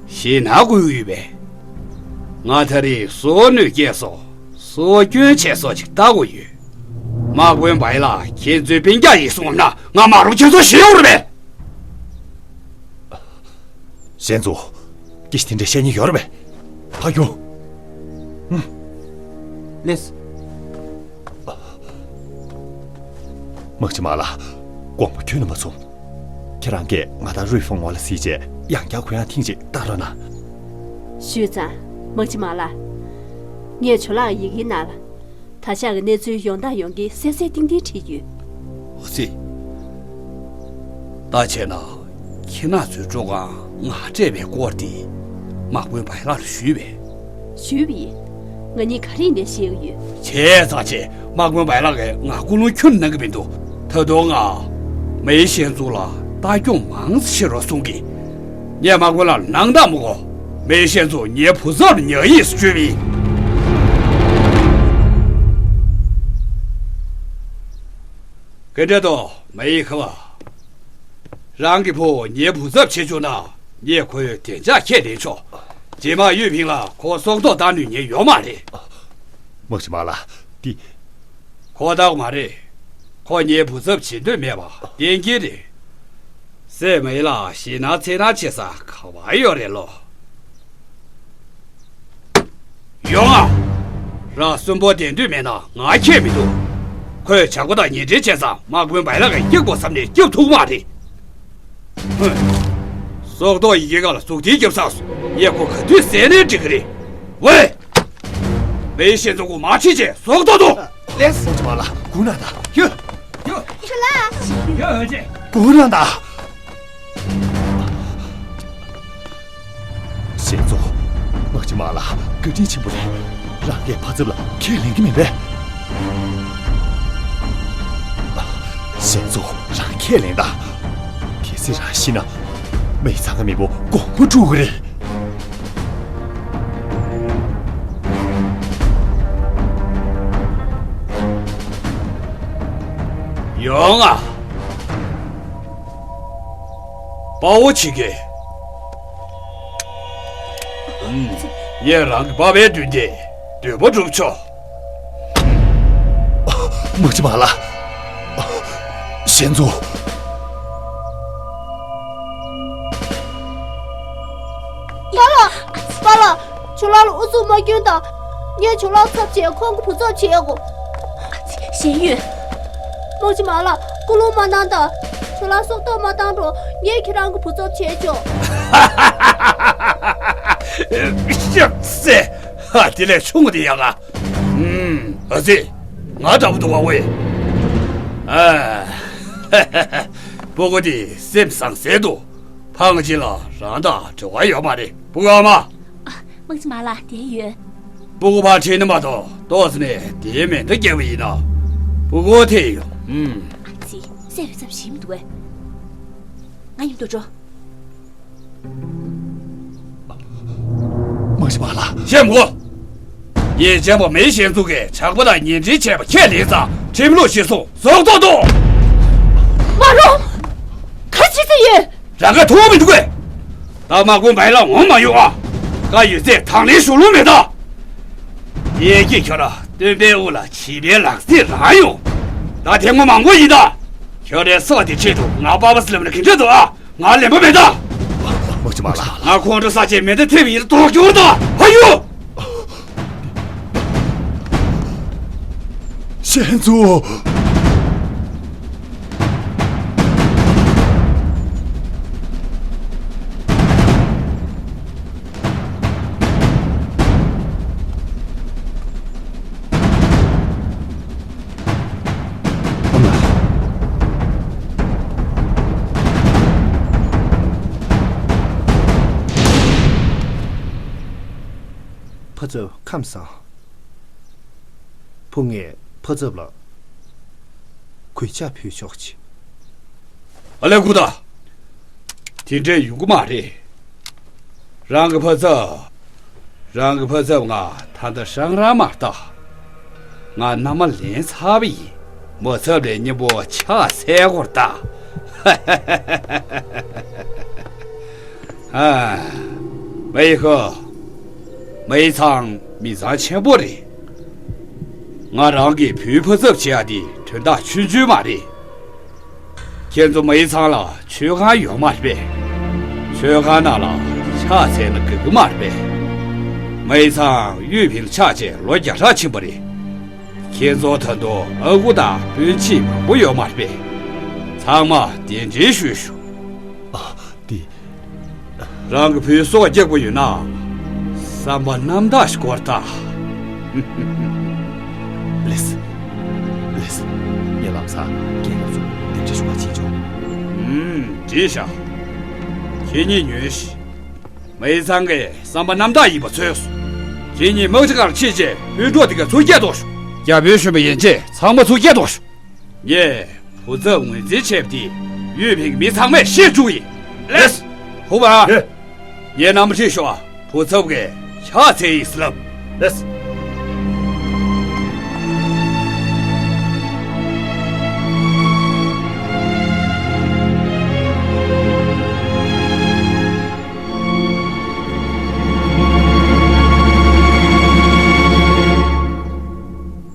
ཞེད་སྣང་སྐུལ་གྱི་ཡོད་པས། ང་ད་རེས་སུ་གནོད་སྐྱེལ་སོང་། སུ་སྐྱོན་བྱས་སོང་ཅིག་ལྟ་དགོས་ཡོད། དམག་དཔོན་བའི་ལགས་ཁྱེད་ཚོའི་སྤུན་ཀྱག་ཡིན་གསུངས་ན་ང་མ་རུང་ཁྱེད་ཚོ་ཞེད་ཡོང་རེད་པས། ཞན་ཙུའུ། སྐད་ཆ་དེ་འདྲ་བཤད་མཁན་ཡོད་རེད་པས། ཕར་རྒྱུགས། ཧུམ། ལགས་སོ། དམག་སྤྱི་མ་ལགས། དགོངས་པ་ཁྱོན་ནས་མ་ཚོམ། ཁྱེད་རང་གིས་ང་དང་རུའི་ཧྥང་ཝང་ལ་གཟིགས་རྗེས་ཡང་བསྐྱར་གུ་ཡངས་ཐེངས་གཅིག་བལྟ་རོགས་གནང་། ཞུས་ཙང་། དམག་སྤྱི་མ་ལགས། ངས་ཇོ་ལགས་ཡི་གེའི་ནང་ལ། ད་ཆ་གི་གནས་ཚུལ་ཡོང་དང་ཡོང་གིན་གསལ་གསལ་ཏིང་ཏིང་བྲིས་ཡོད། འོ་ཙི། ད་བྱས་ན། ཁྱེད་རང་ཚོའི་སྤྲོ་ཁང་ང་སྤྲད་པའི་སྐོར་དེ། དམག་དཔོན་བའི་ལགས་ལ་ཞུས་པས། ཞུས་པ་ཡིན། ང་གཉིས་ག་རེ་ཡིན་ནའི་ཤེས་ཀྱི་ཡོད། བྱས་ཙང་བྱས། དམག་དཔོན་བའི་ལགས་ཀྱིས་ང་ཀུན་སློང་ཁྱོན་ནས་གནང་གི་མི་འདུག་ད་དུང་ང་། མེའི་ཞན་ཙུའུ་ལ་ལྟ་སྐྱོང་མང་ཙམ་བྱེད་རོགས་གསུང་གི། ངས་དམག་དཔོན་ལགས་ལ་གནང་དང་མི་དགོས། མེའི་ཞན་ཙུའུ་ངའི་བུ་ཚབ་ལ་ཉར་གྱི་ཡིན་ཟེར་བརྗོད་པ་ཡིན། ག་འདྲ་འདུག་མེའི་ཁ་བ། རང་གི་བུ་ངའི་བུ་ཚབ་བྱེད་བཅུག་ན་ངས་ཁོའི་བདེ་འཇགས་ཁས་ལེན་ཆོག་རྗེས་མ་ཡུས་ཕིང་ལ་ཁོ་སྲོག་ཐོག་བཏང་ནུས་ཉེན་ཡོད་མ་རེད། དམག་སྤྱི་མ་ལགས། འདི། ཁོ་ཐག་མ་རེད། ཁོ་ངའི་བུ་ཚབ་བྱེད་འདོད་མེད་པ་གཏན་འཁེལ་རེད། སྲས་མེ་ལ་ཞེད་སྣང་འཚེར་སྣང་བྱེད་ས་ག་བ་ཡོད་རེད་ལོ། ཡོང་ང་། རང་གསོན་པོ་བསྡད་འདོད་མེད་ན་ང་ཁྱད་མི་འདུག་ཁོས་ཇག་པ་དང་ཉེ་འབྲེལ་བྱས་ཙང་དམག་དཔོན་བའི་ལགས་ཀྱིས་སྐྱབས་དགོས་བསམ་ནས་སྐྱབས་ཐུབ་མ་རེད། ཧུམ། སྲོག་ཐོག་ཡི་གེ་སྒང་ལ་ཟུག་ཐིག་བརྒྱབ་ཚར་སོང་། ངས་ཁོ་ག་དུས་བསད་ནའི་འགྲིག་གི་རེད། ཝེ། མེའི་ཞན་ཙུའུ་ཁོ་མར་ཁྲིད་བྱས་སྲོག་ཐོག་ཏུ། ལགས་སོ། དམག་སྤྱི་མ་ལགས། སྒུག་གནང་དང་། ཡོ། ཡོ། ཇོ་ལགས། ཡོ། ཇོ། སྒུག་གནང་དང་། ཞན་ཙུའུ། དམག་སྤྱི་མ་ལགས་བཀའ་དྲིན་ཆེན་པོ་རེད། རང་གིས་ཕ་ཚབ་ལ་ཁས་ལེན་གྱི་མིན་པས། ཞན་ཙུའུ། རང་ཁས་ལེན་དང་། གལ་སྲིད་རང་ཤི་ན། མེའི་ཚང་གི་མི་བུ་དགོངས་པ་འགྲུབ་ཀྱི་རེད། ཡོང་ང་། དཔའ་བོ་བྱེད་ཀྱི། ཨུམ། ངས་རང་གི་པ་ཕའི་མདུན་དེ་འདོད་པ་སྒྲུབ་ཆོག་དམག་སྤྱི་མ་ལགས། ཞན་ཙུའུ། པཱ་ལགས། པཱ་ལགས། ཇོ་ལགས་ལ་ཨུ་ཚུགས་མ་སྐྱོན་དང་། ངས་ཇོ་ལགས་ཚབ་བྱས་ཁོང་གི་བུ་ཚབ་བྱེད་དགོས། ཞན་ཡུས། དམག་སྤྱི་མ་ལགས་སྐུ་སློང་མ་གནང་དང་། ཇོ་ལགས་སྲོག་ཐོག་མ་བཏང་རུང་ངས་ཁྱེད་རང་གི་བུ་ཚབ་བྱས་ཆོག་ཤག་སེ། ཧ། དེ་ལས་ཆུང་ངུ་དེ་ཡག་ག་ཨུམ། ཨ་ཙི། ང་འདྲ་པོ་འདུག་ག་ཝེ། ཨ། སྤུ་གུ་དེ་སེམས་བཟང་ཟེར་འདུག་ཕ་ང་ཅི་ལ་རང་དང་འབྲེལ་བ་ཡོད་མ་རེད། སྤུ་གུ་ཨ་མ། ཨ། དམག་སྤྱི་མ་ལགས། བསྡད་ཡོད། སྤུ་གུ་ཕར་ཁྲིད་ན་མ་གཏོགས་ཏོག་ཙམ་ནས་དེའི་མེ་མདའ་བརྒྱབ་པ་ཡིན་ན། སྤུ་གུ་ཐེ་ཡོང་། ཨུམ། ཨ་ཙི། སྲས་པའི་ཚབ་བྱེད་མི་འདུག་གས། ང་མཉམ་དུ་འགྲོ། དམག་སྤྱི་མ་ལགས། བཤད་མི་དགོས། ངས་བྱས་པ་མེ་ཤེས་ཚུགས་ཀྱི་ཇག་པ་དང་ཉེ་འབྲེལ་བྱས་པ་ཁས་ལེན་ཙང་ཁྲིམས་ལུགས་གཞིར་བཟུང་ཟུར་གཏོགས་དང་། མ་རུངས། ག་བྱེད་ས་ཡོད། རང་ག་ཐུག་མི་འདུག་གས། ད་མ་དགོན་པའི་ལ་འོང་མ་ཡོང་ཨ། ཀ་ཡོད་ཚད་དང་ལེན་ཞུ་ལུགས་མེད་ད། ཡས་ཀྱིས་ཁྱོད་ར་སྟོན་པའི་དབུ་ལ་བྱིས་པའི་ལག་རྩེད་རང་ཡོང་། ད་དེ་ངོ་མང་པོ་ཡིན་ད། ཁྱོད་རའི་སྲོག་དེ་ཆེད་དུ་ང་པ་པ་སི་ལབ་ན་གི་འདྲ་འདུག་ཨ། ང་ལེན་པ་མེད་ད། དམག་སྤྱི་མ་ལགས། ང་ཁོང་ཁྲོ་ས་ཆའི་མེ་མདའ་ཐེབས་ཡིན་ལྡོག་སྐྱོར་ད། ཕ་ཡུ། ཤན་ཚུ། ཕ་ཚབ་ཁམས་བཟང་། ཕུ་ངས་ཕ་ཚབ་ལ་གུས་ཕྱག་ཕུལ་ཆོག་ཅིག་ཨ་ལས་སྐུ་ད། དེ་འདྲས་ཡོང་གི་མ་རེད། རང་གི་ཕ་ཚབ། རང་གི་ཕ་ཚབ་ང་ད་ལྟ་ཧྲང་རང་མ་ལྟ། ང་མནའ་མ་ལེན་ཚར་བ་ཡིན། མོ་ཚབ་ལས་མཉམ་པོ་ཕྱག་འཚལ་དགོས་ད། ཨ། མ་ཡི་ཧོ། མ་ཡི་ཚང་མི་ཚང་ཆེན་པོ་རེད། ང་རང་གི་བུའི་ཕ་ཚབ་བྱེད་ཡ་དེ་དོན་དག་ཆུང་ཆུང་མ་རེད། ཁྱེད་ཚོ་མ་ཡི་ཚང་ལ་མཆོད་ཁང་ཡོད་མ་རེད་པས། མཆོད་ཁང་ནང་ལ་ཕྱག་འཚལ་ན་དགའ་གི་མ་རེད་པས། མ་ཡི་ཚང་ཡུས་ཕིང་ཆགས་བྱས་ལོ་བརྒྱ་ཕྲག་ཕྱིན་པ་རེད། ཁྱེད་ཚོ་ད་དུང་ཨ་ཁུ་དང་སྤུན་མཆེད་མང་པོ་ཡོད་མ་རེད་པས། ཚང་མ་གདན་འདྲེན་ཞུས་ཞུ། ཨ། འདི། རང་གི་བུའི་སྲོག་རྒྱག་པ་ཡོད་ན། བསམ་པ་རྣམ་དག་ཞིག་དགོས་ད། ལེས། ལེས། ངས་ལམ་སང་རྒན་རབས་ཚོ་གདན་འདྲེན་ཞུ་བ་ཕྱིན་ཆོག་ཨུམ། འགྲིག་ཤག་ཁྱེད་གཉིས་ཉོན་ཞིག་མ་ཡི་ཚང་གིས་བསམ་པ་རྣམ་དག་ཡིན་པ་ཚོས། ཁྱེད་གཉིས་དམག་སྤྱི་ཁང་ཕྱིན་རྗེས་སྤུན་གྲོགས་དེ་ག་ཚུར་སྐྱེལ་དོགས་ཞུ། རྒྱ་བོད་གཞོན་པ་ཡན་ཆད་ཚང་མ་ཚུར་སྐྱེལ་དོགས་ཞུ། ངས་བུ་ཚབ་ངོས་འཛིན་བྱས་པ་དེ་ཡུས་ཕིང་མི་ཚང་མས་ཤེས་བཅུག་ཡིན། ལེས། ཧུ་བ། ཡེ། ངས་རྣམ་པ་ཁྲིད་ཤོག་བུ་ཚབ་ཀྱིས་ཕྱག་འཚལ་ཡིན་ཟེར་ལབ། ལེས།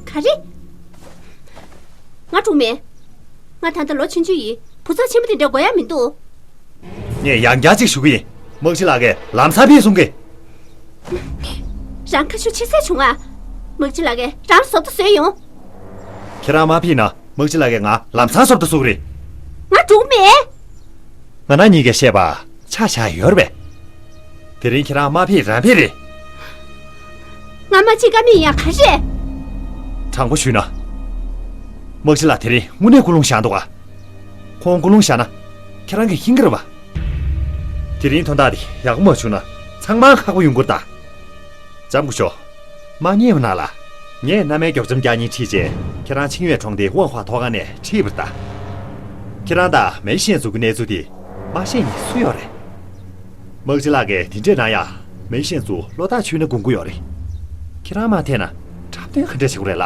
ག་རེ། ང་འཁྲུག་མེད། ང་ད་ལྟ་ལོ་ཆུང་ཆུང་ཡིན། བུ་ཚབ་ཆེན་པོ་དེ་འདྲ་དགོས་ཡ་མི་འདུག་ངས་ཡང་བསྐྱར་གཅིག་ཞུ་གི་ཡིན། དམག་སྤྱི་ལགས་ཀྱིས་ལམ་སང་ཕེབས་གསུང་གི། རང་ཁ་ཤུགས་ཆེ་ས་བྱུང་ཨ། དམག་སྤྱི་ལགས་ཀྱིས་རང་བཟོ་ལྟ་བཟོས་ཡོང་། ཁྱེད་རང་མ་ཕེབས་ན་དམག་སྤྱི་ལགས་ཀྱིས་ང་ལམ་སང་བཟོ་ལྟ་བཟོ་གི་རེད། ང་འཁྲུག་མེད། ང་རང་ཉིད་ཀྱིས་བཤད་པ་ཆ་བཞག་ཡོད་རེད་པས། དེ་རིང་ཁྱེད་རང་མ་ཕེབས་རང་ཕེབས་རེད། ང་མ་ཕྱིན་ཀ་མེད་ཡ་ག་རེད། དྲང་པོ་ཞུས་ན། དམག་སྤྱི་ལགས་དེ་རིང་དངོས་གནས་ཀུན་སློང་བཞག་འདུག་ག་ཁོང་ཀུན་སློང་བཞག་ན་ཁྱེད་རང་གིས་ཤེས་ཀྱི་རེད་པ། དེ་རིང་དོན་དག་དེ་ཡག་པོ་མ་བྱུང་ན་ཚང་མ་ཁག་པོ་ཡོང་གི་རེད་ད། ལྕམ་སྐུ་ཞབས། མ་ཉེས་པ་གནང་ལ། ངས་མནའ་མའི་མགྱོགས་འཇམ་རྒྱག་སྙིང་ཁྲིད་རྗེས་ཁྱེད་རང་ཆིང་ཡོས་གྲོང་སྡེའི་ཝང་ཧྭ་ཐོག་ཁང་ནས་ཁྲིད་པར་གདའ། ཁྱེད་རང་དང་མེ་ཤན་ཚུ་གི་གནས་ཚུལ་དེ་མ་ཤེས་མཁན་སུ་ཡོད་རེད། དམག་སྤྱི་ལགས་ཀྱིས་དེ་འདྲས་གནང་ཡ། མེ་ཤན་ཚུ་བློ་ཐག་ཆོད་ན་དགོངས་ཀྱི་ཡོད་རེད། ཁྱེད་རང་མ་འཐེན་ན་འཁྲབ་སྟོན་ག་འདྲས་བྱེད་དགོས་རེད་ལ།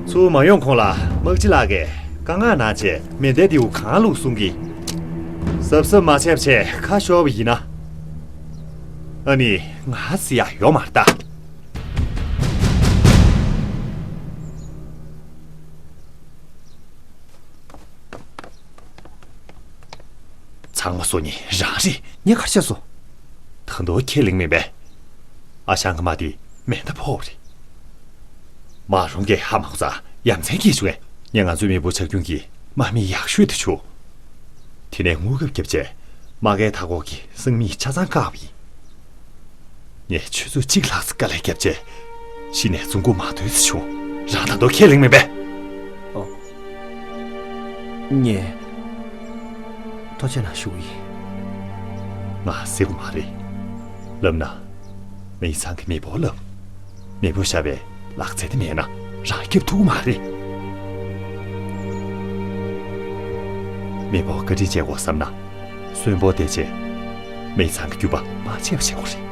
ཚུར་མ་ཡོང་གོང་ལ་དམག་སྤྱི་ལགས་ཀྱིས་བཀའ་མངགས་གནང་བྱས་མེ་མདའི་མདེའུ་གང་བླུགས་གསུང་གི། གཟབ་གཟབ་མ་བྱས་པ་བྱས་ཁ་ཤོར་བ་ཡིན་ན། ཨ་ནི་ང་ཟེར་ཡ་ཡོད་མ་རེད་ད། ཚང་མ་སོ་ཉིན་རང་རེད། ངས་ག་རེ་བྱས་སོང་། ད་དུང་ཁས་ལེན་མེད་པས། ཨ་ཞང་གི་མ་དེ་མེ་མདའ་ཕོག་པ་རེད། མ་རུང་གིས་ཧ་མ་གོ་ཙང་ཡ་མཚན་སྐྱེས་བྱུང་ངས། ང་ཚོའི་མེས་པོ་ཆག་སྐྱོན་གྱི་དམག་མི་ཡག་ཤོས་དེ་བྱུང་། དེ་ནས་དངུལ་ཁབ་བརྒྱབ་བྱས་དམག་སྒར་མཐའ་འཁོར་གྱི་སང་མི་ཆ་ཚང་བཀག་པ་ཡིན། ངས་ཆུ་ཚོད་གཅིག་ལྷག་ཙམ་དཀའ་ལས་བརྒྱབ་རྗེས་གཞི་ནས་བཙོང་འགུག་མ་ཐུབ་ཙམ་བྱུང་། རང་ད་དུང་ཁས་ལེན་མེད་པས། ཨོ། ངས་ཐུགས་རྗེ་གནང་ཞུ་གི་ཡིན། ང་ཟེར་དགོས་མ་རེད། ལབ་ན། མེ་ཡི་ཚང་གི་མེས་པོ་ལབ། མེས་པོ་བཞག་པའི་ལག་རྩལ་དེ་མེད་ན་རང་སྐྱོབ་ཐུབ་ཀྱི་མ་རེད། མེས་པོ་བཀའ་དྲིན་བྱེད་དགོས་བསམ་ན། གསོན་པོ་བསྡད་བྱས་ མེ་ཚང་གི་རྒྱུད་པ་མ་ཆད་པ་བྱེད་དགོས་རེད།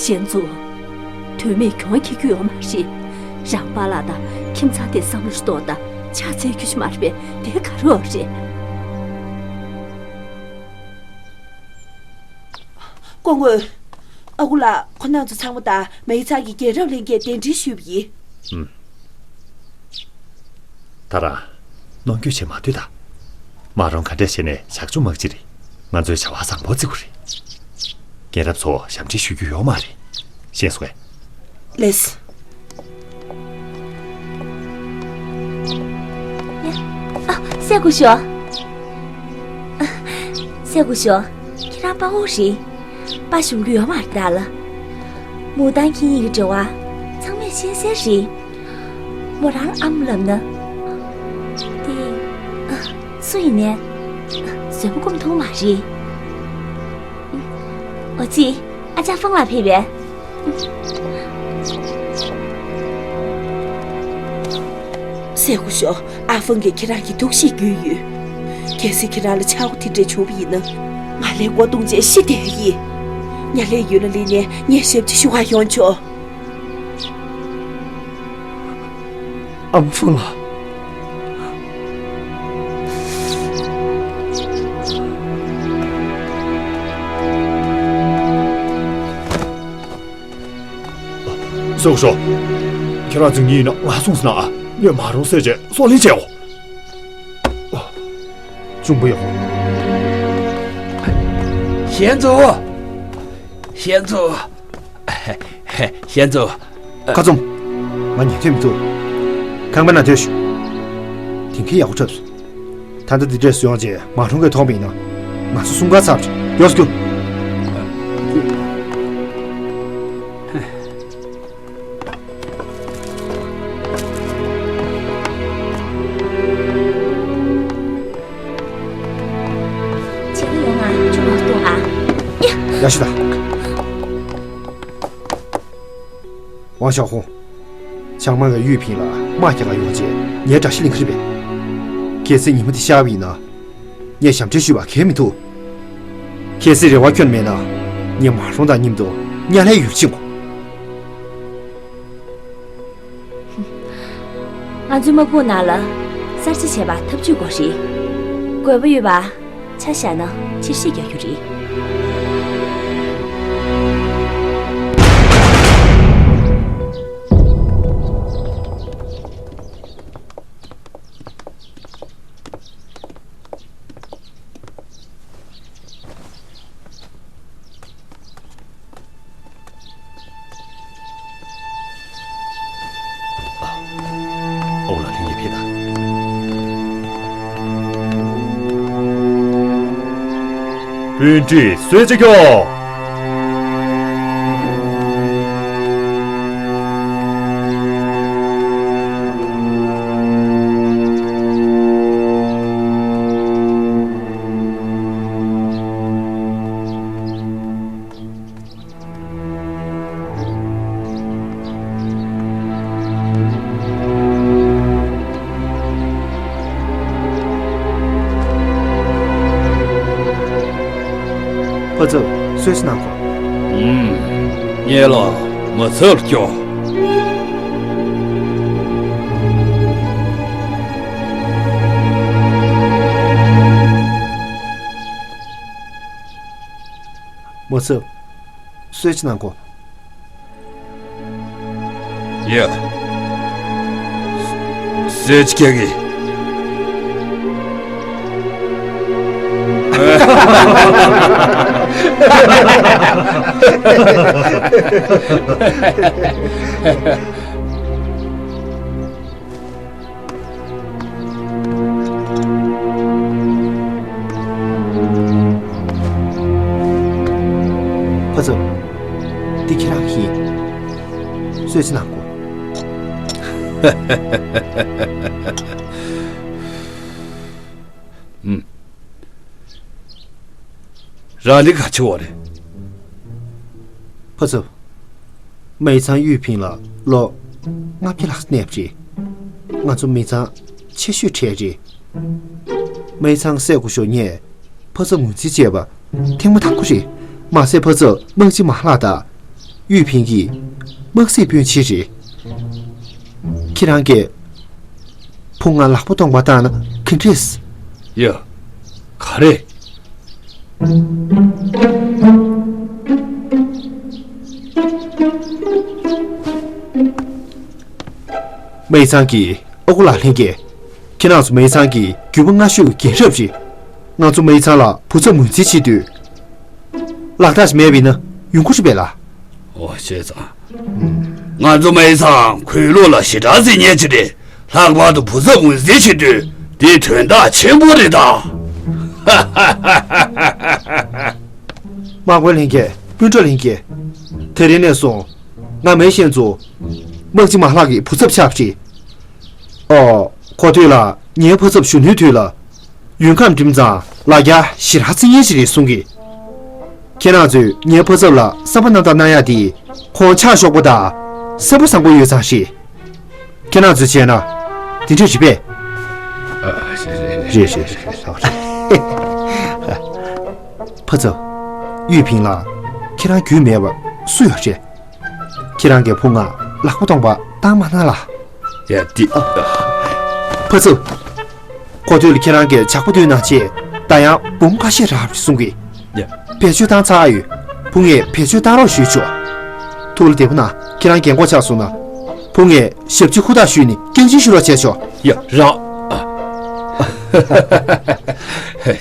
ཞན་ཙུའུ། དོན་མེད་གྱོང་ཁྱེར་རྒྱུ་ཡོད་མ་རེད། རང་པཱ་ལགས་དང་ཁྱིམ་ཚང་དེ་བསམ་བློ་ཞིག་གཏོང་དང་། ཕྱག་འཚལ་རྒྱུ་ཞིག་མ་རེད་པས། དེ་ག་རེ་ཡོད་རེད། སྐུ་ངོ། ཨ་ཁུ་ལགས་ཁོང་རྣམ་ཚོ་ཚང་མ་དང་མེ་ཚང་གི་རྒན་རབས་ལྷན་རྒྱས་གདན་འདྲེན་ཞུས་པ་ཡིན། ཨུམ། ད་རང་། གནོང་འགྱོད་བྱེད་མ་སྡོད་དང་། མ་རུང་ག་འདྲས་བྱས་ནས་ཞག་བཅུ་མ་གཅིག་རིང་ང་ཚོའི་བྱ་བ་བཟང་པོ་བརྩི་དགོས་རེད། རྒན་རབས་ཚོ་ཞབས་འདྲེན་ཞུ་རྒྱུ་ཡོད་མ་རེད། ཤེས་སོང་ངས། ལགས་སོ། ཡ། ཨ། སྲས་སྐུ་ཞབས། ཨ། སྲས་སྐུ་ཞབས། ཁྱེད་རང་དཔའ་བོ་རེད། དཔའ་ཞུམ་རྒྱུ་ཡོད་མ་རེད་ད་ལ། མུའུ་ཏན་ཁྱེད་གཉིས་ཀྱི་འབྲེལ་བ་ཚང་མས་ཤེས་གསལ་རེད། མོ་རང་ཨ་མ་ལབ་ན། དེ། ཨ། སུ་ཡིན་ནའི། བཟོད་པ་སྒོམ་ཐུབ་མ་རེད། འོ་ཙི། ཨ་ཅག་ཧྥང་ལགས་ཕེབས་པས། སྲས་སྐུ་ཞབས། ཨ་ཧྥང་གིས་ཁྱེད་རང་གི་ཐུགས་གཤིས་བརྒྱུད་ཡོད། གལ་སྲིད་ཁྱེད་རང་ལ་ཆག་སྒོ་དེ་འདྲ་བྱུང་བ་ཡིན་ན། ང་ལས་མགོ་རྡུང་བྱས་ཤི་བསྡད་ཡིན། ཉ་ལའི་ཡུལ་ལ་སླེབས་ནས་ངས་ཞབས་ཕྱི་ཞུ་བར་ཡོང་ཆོག། ཨམ་ཧྥང་ལགས། སྲས་སྐུ་ཞབས། ཁྱེད་རང་ཚོ་གཉིས་ཡིན་ན་ང་སོང་ཟེར་ན་ཨ། ངས་མ་རུང་བསད་བྱས་སྲོག་ལན་བཅད་འོ། གཅུང་པོ་ཡོང་། ཞན་ཙུའུ། ཞན་ཙུའུ། ཞན་ཙུའུ། ཁ་བཙུམ། ང་ཉན་ཐོས་མི་འདུག་ཁང་པ་ནང་སྡོད་ཤོག་དེང་གི་ཡག་པོ་འཁྲབ་སོང་། ད་ལྟ་འདི་འདྲས་སུ་ཡོང་རྗེས་མ་གྲོངས་ཀྱི་མཐོང་པ་ཡིན་ན། ང་ཚོ་སྲུང་སྐར་ཚར་རེད། ཡོང་སྐྱོ། ཕྱི་ལ་ཡོང་ང་ཅུང་མ་གཏོང་ཨ། ཡ། ཡ་ཤི་ད། ཝང་ཞའོ་ཧུང་། ཆང་མང་གིས་ཡུས་ཕིང་ལ་དམག་རྒྱག་ག་ཡོང་རྗེས་ངའི་དགྲ་ཤ་ལེན་གྱི་རེད་པས། གལ་སྲིད་ཉིན་མོ་དེ་ཤར་བ་ཡིན་ན། ངས་ཞབས་འདྲེན་ཞུས་པ་གལ་མི་ཐུབ། གལ་སྲིད་རེ་བ་བསྐྱོན་མེད་ན། ངས་མ་རུང་དང་མཉམ་དུ་ཉ་ལའི་ཡུལ་ཕྱིན་དགོས། ང་ཚོའི་དམག་དཔུང་ནང་ལ་གསར་བརྗེ་བྱེད་པར་ཐབས་ཇུས་དགོས་རེད། དགོས་པ་ཡོད་པ་ཆ་བཞག་ན་ཕྱིར་བཤིག་རྒྱག་རྒྱུ་རེད། ཨོ་ལ་ལིང་ཡི་ཕེ་ད། སྤུན་ཀྲི་གསོལ་ཇ་ཁྱོག། ཕ་ཚབ། གསོལ་ཇ་གནང་གོ། ཨུམ། ངེད་ལ་མ་ཚབ་སྐྱོ། མ་ཚབ། གསོལ་ཇ་གནང་གོ། ཡ། གསོལ་ཇ་ཁྱེར་གི། ཕ་ཚབ། འདི་ཁྱེད་རང་གི་ཡིན། གསོལ་ཇ་གནང་དགོས། ཨུམ། རང་ལས་ཀ་ཆེ་བ་རེད། ཕ་ཚབ། མེ་ཚང་ཡུས་ཕིང་ལ་ལོ་ལྔ་བརྒྱ་ལྷག་གནས་པ་རེད། ང་ཚོ་མེ་ཚང་ ཆེ་ཤོས་གྲས་རེད། སྨད་ཚང་བསད་དགོས་ཤོག་ངས་ཕ་ཚབ་ངོས་འཛིན་བྱས་པ་ཐེངས་མ་དང་པོ་རེད། མ་ཟད་ཕ་ཚབ་དམག་སྤྱི་མ་ལགས་དང་གཡུས་ཕིང་གི་དམག་སྲིད་དཔོན་ཆེ་རེད། ཁྱེད་རང་གིས་ཕུང་ང་ལག་པ་སྟོང་པ་བཏང་ན་ག་འདྲས། ཡ། ག་རེ། སྨད་ཚང་གི་ཨ་ཁུ་ལགས་ལྷན་རྒྱས། ཁྱེད་རང་ཚོ་སྨད་ཚང་གི་རྒྱུད་པ་སྔ་ཤོས་ཀྱི་རྒན་རབས་རེད། ང་ཚོ་སྨད་ཚང་ལ་བུ་ཚབ་ངོས་འཛིན་བྱེད་དུས། ལག་རྟགས་ཤིག་མེད་པ་ཡིན་ན་ཡོང་གི་རེད་པས་ལགས། ཨོ་བྱས་ཙང་། ང་ཚོ་སྨད་ཚང་གུས་ལུགས་ལ་ཞེ་དྲག་བརྩི་མཁན་ཅིག་རེད། ལྷག་པར་དུ་བུ་ཚབ་ངོས་འཛིན་བྱེད་དུས་འདི་དོན་དག་ཆེན་པོ་རེད་ད། དམག་དཔོན་ལྷན་རྒྱས། སྤུན་གྲོགས་ལྷན་རྒྱས། དེ་རིང་ནས་བཟུང་ང་མེ་ཤེན་ཙུའུ་དམག་སྤྱི་མ་ལགས་ཀྱི་བུ་ཚབ་ཆགས་པ་རེད། ཨོ། གོ་ཐོས་ལ་ངའི་ཕ་ཚབ་གཞོན་ནུའི་དུས་ལ་ཡུལ་ཁམས་འགྲིམ་ཙང་ལ་རྒྱ་ཞེ་དྲག་བརྩི་མཁན་ཞིག་རེད་གསུང་གི། ཁྱེད་རང་ཚོས་ངའི་ཕ་ཚབ་ལ་བསམ་པ་རྣམ་དག་གནང་ཡག་དེ་ཁོང་ཕྱག་ཤོག་པོ་དང་སེམས་པ་བཟང་པོ་ཡོད་ཙང་རེད། ཁྱེད་རང་ཚོས་བྱས་ན་དེ་འདྲས་རེད་པས། ཨ། རེད་རེད་རེད། རེད་རེད་རེད། ཕ་ཚབ། གཡུས་ཕིང་ལ་ཁྱེད་རང་རྒྱུས་མེད་པ་སུ་ཡོད་རེད། ཁྱེད་རང་གི་ཕུང་ང་ལག་པ་སྟོང་པ་བཏང་མ་གནང་ལ། ཡ་འདི། ཕ་ཚབ། གོ་ཐོས་ལ་ཁྱེད་རང་གི་ཇག་པ་བཏོན་གནང་ཆེད་ད་ཡང་འབུམ་ཁ་ཤས་རག་གསུང་གི། ཡ། བེད་སྤྱོད་བཏང་ཚར་ཡོད། བུ་ངས་བེད་སྤྱོད་བཏང་རོགས་ཞུས་ཆོག་ཐུགས་ལ་བདེ་པོ་གནང་། ཁྱེད་རང་རྒན་གོག་ཆགས་སོང་ན། བུ་ངས་ཞབས་ཕྱི་ཧུར་ཐག་ཞུས་ནས་སྐྱོན་ཅན་ཞུ་རོགས་བྱས་ཆོག་ཡ་རག་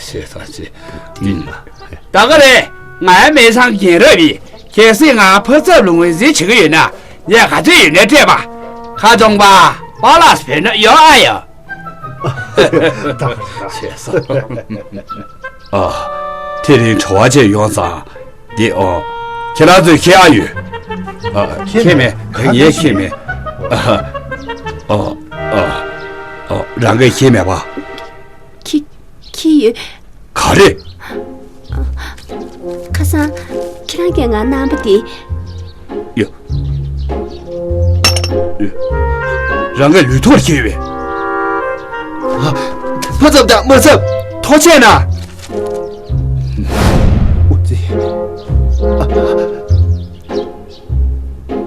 ཞེས་ཐག་ཆོད། ད་ག་རེད། ང་ཡང་སྨད་ཚང་རྒན་རབས་ཡིན། གལ་སྲིད་ང་ཕ་ཚབ་ལ་ངོས་འཛིན་བྱེད་ཀྱི་ཡོད་ན། ངས་ག་ཚོད་ཡོད་ནས་སྤྲད་པ། ཁ་ཚོང་པ། པཱ་ལགས་བོད་ན་ཡོད་ཨ་ཡོད། བྱས་སོང་། ཨ། དེ་རིང་བྲོ་བ་ཅན་ཡོང་ཙང་། འདི་ཨོ། ཁྱེད་རང་ཚོས་ཁྱེར་ཨ་ཡོད། ཨ། ཁྱེར་མེད། ངས་ཁྱེར་མེད། ཨ། ཨོ། ཨ། ཨོ། རང་གིས་ཁྱེར་མེད་པ། ཁྱི། ཁྱི་ཡོད། ག་རེ། ཁ་སང་། ཁྱེད་རང་གིས་ང་གནང་པ་དེ། ཡ། རང་གིས་ལུས་ཐོག་ཁྱེར་བས། ཕ་ཚབ་དང་མ་ཚབ་ཐུགས་རྗེ་གནང་། ཨོ་ཙི།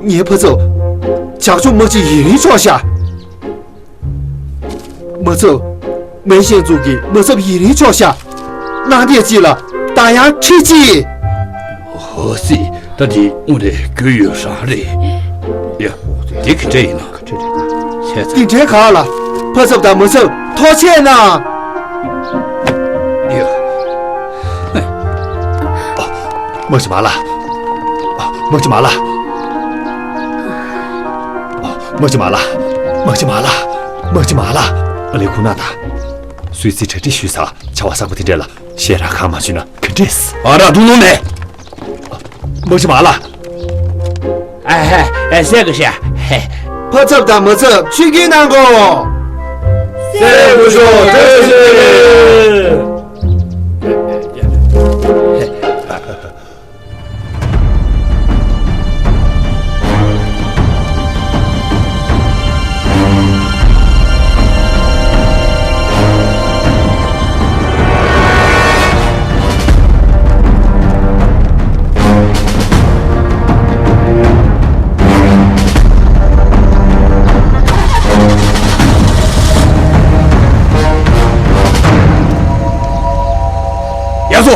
ངའི་ཕ་ཚབ། ཇག་ཕྱོགས་དམག་སྤྱི་ཡིན་རིང་ཆོག་ཤག་མ་ཚབ། མེ་ཤེན་ཙུའུ་གི་མ་ཚབ་ཡིན་རིང་ཆོག་ཤག་གནང་དེ་ཅི་ལ་ད་ཡང་ཁྲིད་ཅི། ཧོ་སི། ད་དེ་དངོས་རེད། རྒྱུས་ཡོད་རང་རེད། ཡ། དེ་ག་འདྲ་ཡིན་ན། བྱས་ཙང་། དེ་འདྲའི་ག་ལ། ཕ་ཚབ་དང་མ་ཚབ་ཐུགས་རྗེ་གནང་། ཡ། དམག་སྤྱི་མ་ལགས། དམག་སྤྱི་མ་ལགས། དམག་སྤྱི་མ་ལགས། དམག་སྤྱི་མ་ལགས། དམག་སྤྱི་མ་ལགས། ཨ་ལས་ཁུངས་ན་ད། སུད་སི་གྲ་སྒྲིག་ཞུས་ས་བྱ་བ་གསར་པ་དེ་འདྲ་ལ་ཞལ་རག་གང་མ་ཞུས་ན་ག་འདྲས། ཨ་ར་དུ་ནོ་མེ། དམག་སྤྱི་མ་ལགས། ཨ་ཧ། ཨ་སེ་ག་ཤ། ཧེ། ཕ་ཚབ་དང་མ་ཚབ་ཆིག་སྒྲིལ་གནང་དགོས། སེ་ག་ཤོ་བཀྲ་ཤིས། ཡ་སོ།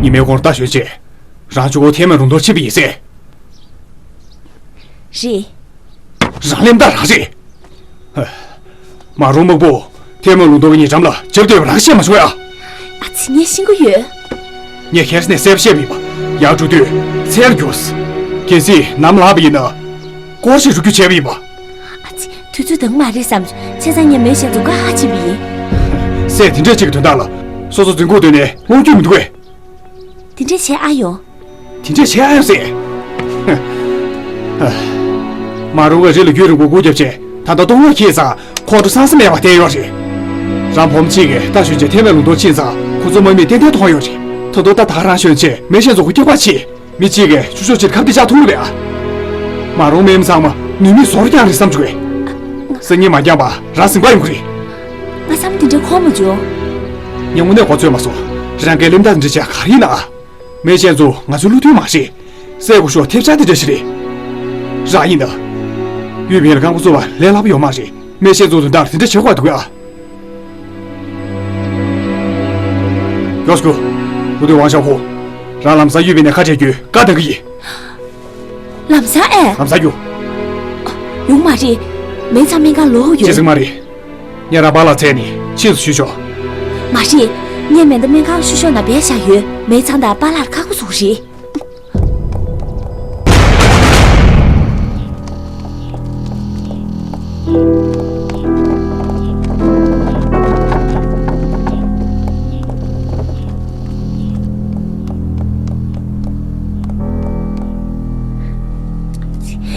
ཉི་མའི་གོང་ལྟ་ཞོལ་ཆེ། རང་ཆུ་གོ་ཐེ་མ་རུང་དོར་ཆེ་བི་ཡི་སེ། རེད། རང་ལེམ་ད་རང་རེད། མ་རུང་དམག་པོ་ཐེ་མ་རུང་དོར་གི་ཉེ་འགྲམ་ལ་རྒྱབ་སྡོད་པ་རང་ཤེས་མ་བྱུང་ཡ། ཨ་ཙི། ངས་ཤེས་ཀྱི་ཡོད། ངས་ཁེར་སྣེ་གསལ་པོ་བཤད་པ་ཡིན་པ། ཡར་འགྲོ་དུས་ཚལ་རྒྱུགས། གལ་སྲིད་ནམ་ལངས་པ་ཡིན་ན། སྐོར་ཞིག་རུ་རྒྱུ་བྱས་པ་ཡིན་པ། ཨ་ཙི། དུས་ཚོད་འདང་མ་རེད་བསམ། བྱས་ཙང་ངས་མེ་ཤེན་ཙུའུ་བཀའ་ཧ་ཕྱིན་པ་ཡིན། སྲས་དེ་འདྲ་ཅིག་གི་དོན་དག་ལ་སོ་སོ་འཛིན་ཁུག་བཏོན་ནས་རྔོག་རྒྱུ་མི་འདུག་གས། དེ་འདྲས་བྱས་ཨ་ཡོང་། དེ་འདྲས་བྱས་ཨ་ཡོང་ཟེར། མ་རུང་བའི་རི་ལ་རྒྱུན་རིང་པོ་སྒུག་རྒྱབ་བྱས། ད་ལྟ་སྟོང་ལོ་ཁྱེད་ཚང་ཁོང་ཁྲོ་སངས་ས་མེད་པ་བསྡད་ཡོད་རེད། རང་བུ་མོ་གཅིག་གིས་རྟ་ཞོན་བྱས་ཐེམ་པའི་ལུང་སྟོང་ཕྱིན་ཙང་ཁོ་ཚོ་དམག་མིས་ཏན་ཏན་མཐོང་ཡོད་རེད། ད་དུང་རྟ་ད་རང་ཞོན་བྱས་མེ་ཤེད་མཚོ་ཁུག་རྒྱག་པར་ཕྱིན། མི་གཅིག་གིས་ཆུ་ཤོག་ཕྱིར་ཁ་གཏད་བཅག་ཐུབ་ལ་བས་ཨ། མ་རུངས་མེད་མི་ཚང་མ་ནུས་མེད་ཟོར་རྐྱང་རེད་བསམ་བྱུང་བས། སང་ཉིན་མ་འགྱངས་པར་རང་ཟིང་པ་ཡོང་གི་རེད། ང་བསམ་འདི་འདྲ་གོ་མ་བྱུང་། ངས་དངོས་གནས་གོ་ཚོད་མ་སོང་། རང་གིས་གླེན་རྟགས་འདི་འདྲ་བྱས་ག་རེ་ཡིན་ན་ཨ། མེ་ཤེད་མཚོ་ང་ཚོའི་བློ་མཐུན་མ་རེད། སྲས་སྐུ་ཞབས་ཐེབས་ཆག་དེ་འདྲ་ཞིག་རེད། རང་ཡིན་ན། གཡུ་བིང་ལ་རྐང་པ་བཙུགས་པ་ལས་སླ་པོ་ཡོད་མ་རེད། མེ་ཤེད་མཚོ་དོན་དག་དེ་འདྲ་བྱེད་དགོས་འདུག་ཨ། མགྱོགས་སྐུ། འུ་དུ་ཝང་ཞའོ་ཧུ། རང་ལམ་སང་གཡུ་བིང་ནས་ཁ་བྲལ་རྒྱུའི་བཀའ་གཏང་གི་ཡིན། ལམ་སང་ཨེ། ལམ་སང་རྒྱུགས། ཡོང་མ་རེད། མེ་ཚང་སྨན་ཁང་ལོག་ཡོད། ཅི་ཟིག་མ་རེད། ངས་རང་པཱ་ལགས་འཚོལ་ནས་ཕྱིས་སུ་ཞུས་ཆོག་མ་རེད། ངས་མེ་མདའ་སྨན་ཁང་ཕྱི་ཕྱོགས་ན་སྦས་བཞག་ཡོད། མེ་ཚང་དང་པཱ་ལགས་ཁག་པོ་བཟོ་གི་རེད།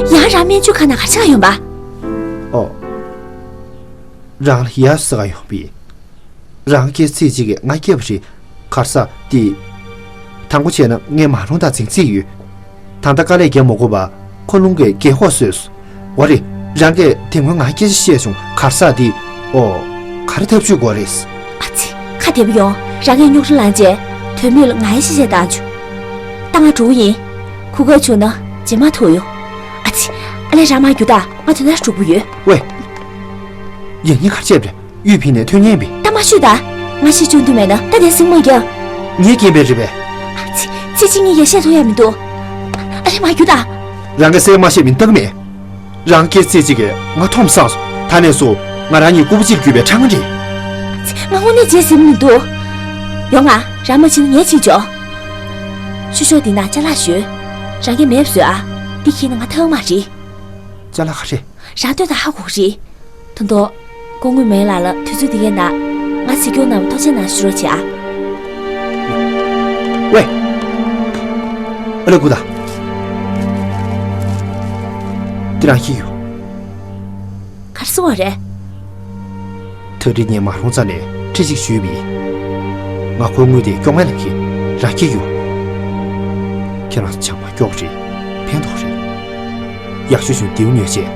ཡང་རང་སྨན་བཅོས་ཁང་ནང་ག་རེ་བྱེད་ག་ཡོང་པ། ཨོ། རང་ལ་ཡ་ཟེར་ག་ཡོང་པས། རང་སྐྱེས་ཚེ་གཅིག་གིས་ང་སྐྱེས་པ་རེད། གར་ས་དེ། དང་པོ་བྱས་ན་ངས་མ་རུངས་དང་འཛིང་རྩིས་ཡོད། ད་ལྟ་དཀའ་ལས་རྒྱག་མ་དགོས་པ་ཁོ་རླུང་གིས་རྒས་འཁོགས་བཟོས་སོང་། འོ་རེད། རང་གིས་དེ་སྔོན་ང་སྐད་ཆ་བཤད་བྱུང་གར་ས་དེ། ཨོ། ག་རེ་ཐབས་ཇུས་དགོས་རེད། ཨ་ཙི། ཁ་བདེ་པོ་ཡོང་། རང་གིས་རྙོག་དྲ་ལངས་རྗེས་དོན་མེད་ལ་ང་ཡི་ཤེས་བྱས་བཏང་བྱུང་། ད་ང་འགྲོ་གི་ཡིན། གོ་སྐབས་བྱུང་ན་རྗེས་མ་ཐུག་ཡོང་། ཨ་ཙི། ཨ་ལས་རང་མར་རྒྱུགས་དང་། ང་དོན་དག་འགྲུབ་པོ་ཡོད། ཝེ། ཡང་སྙིང་གར་བཅད་པ་རེད། གཡུ་བིང་ནས་ཐོན་མཁན་པས། ད་མ་ཤོད་ད། ང་ཤི་བཅོས་འདུག་མེད་ན་ད་དེ་སེང་མ་རྒྱག་ངའི་རྐྱེན་པས་རེད་པས། ཨ་ཙི། ཚེ་གཅིག་གཉིས་ཀྱི་བཤད་ཐུབ་ཡ་མི་འདུག་ཨ་ལས་མར་རྒྱུགས་ད། རང་གིས་གསལ་མ་བཤད་མིན་རྟགས་མེད། རང་སྐྱེས་ཚེ་གཅིག་གིས་ང་འཐོམ་སངས་སོང་། ད་ནས་བཟུང་ང་རང་གཉིས་སྐུ་པོ་གཅིག་གྱུར་པའི་ཕྲ་ང་རེད། ང་དངོས་གནས་བརྗེད་ཟིན་མི་འདུག་ཡོང་ང་། རང་མ་ཕྱིན་ན་ངས་ཕྱིན་ཆོག་ཤུ་ཤོག་འདི་ནང་ཅ་ལག་ཞོལ། རང་གིས་མེད་བཟོས་ཨ། འདི་ཁྱེར་ན་ང་ཐང་མ་རེད། ཅ་ལག་ག་རེ། རང་ལྟོས་དང་ཧ་གོ་གི་རེད། ད་དུང་། སྐུ་ངོ་མེ་ལགས་ལ་དུས་ཚོད་འདི་གའི་ནང་། ང་ཚེ་སྐྱོང་གནང་བར་ཐུགས་རྗེ་གནང་ཞུ་རོགས་བྱེད་ཨ། ཝེ། ཨ་ལས་སྐུ་ད། འདི་རང་ཤེས་ཡོད། ག་རེ་གསུང་བ་རེད། ད་རེས་ངས་མ་རུངས་རྩ་ནས་ཁྲི་གཅིག་ཞུས་པ་ཡིན། ང་ཁོའི་དངུལ་དེ་སྐྱོང་མེད་ལ་ཁྱེར་རང་ཁྱེར་ཡོང་། ཁྱེད་རང་ཚོ་ཆང་པ་སྐྱོག་རེད། ཕན་ཐོགས་རེད། ཡག་ཤོས་བྱུང་ལྡེའུ་ཉོས་བྱས་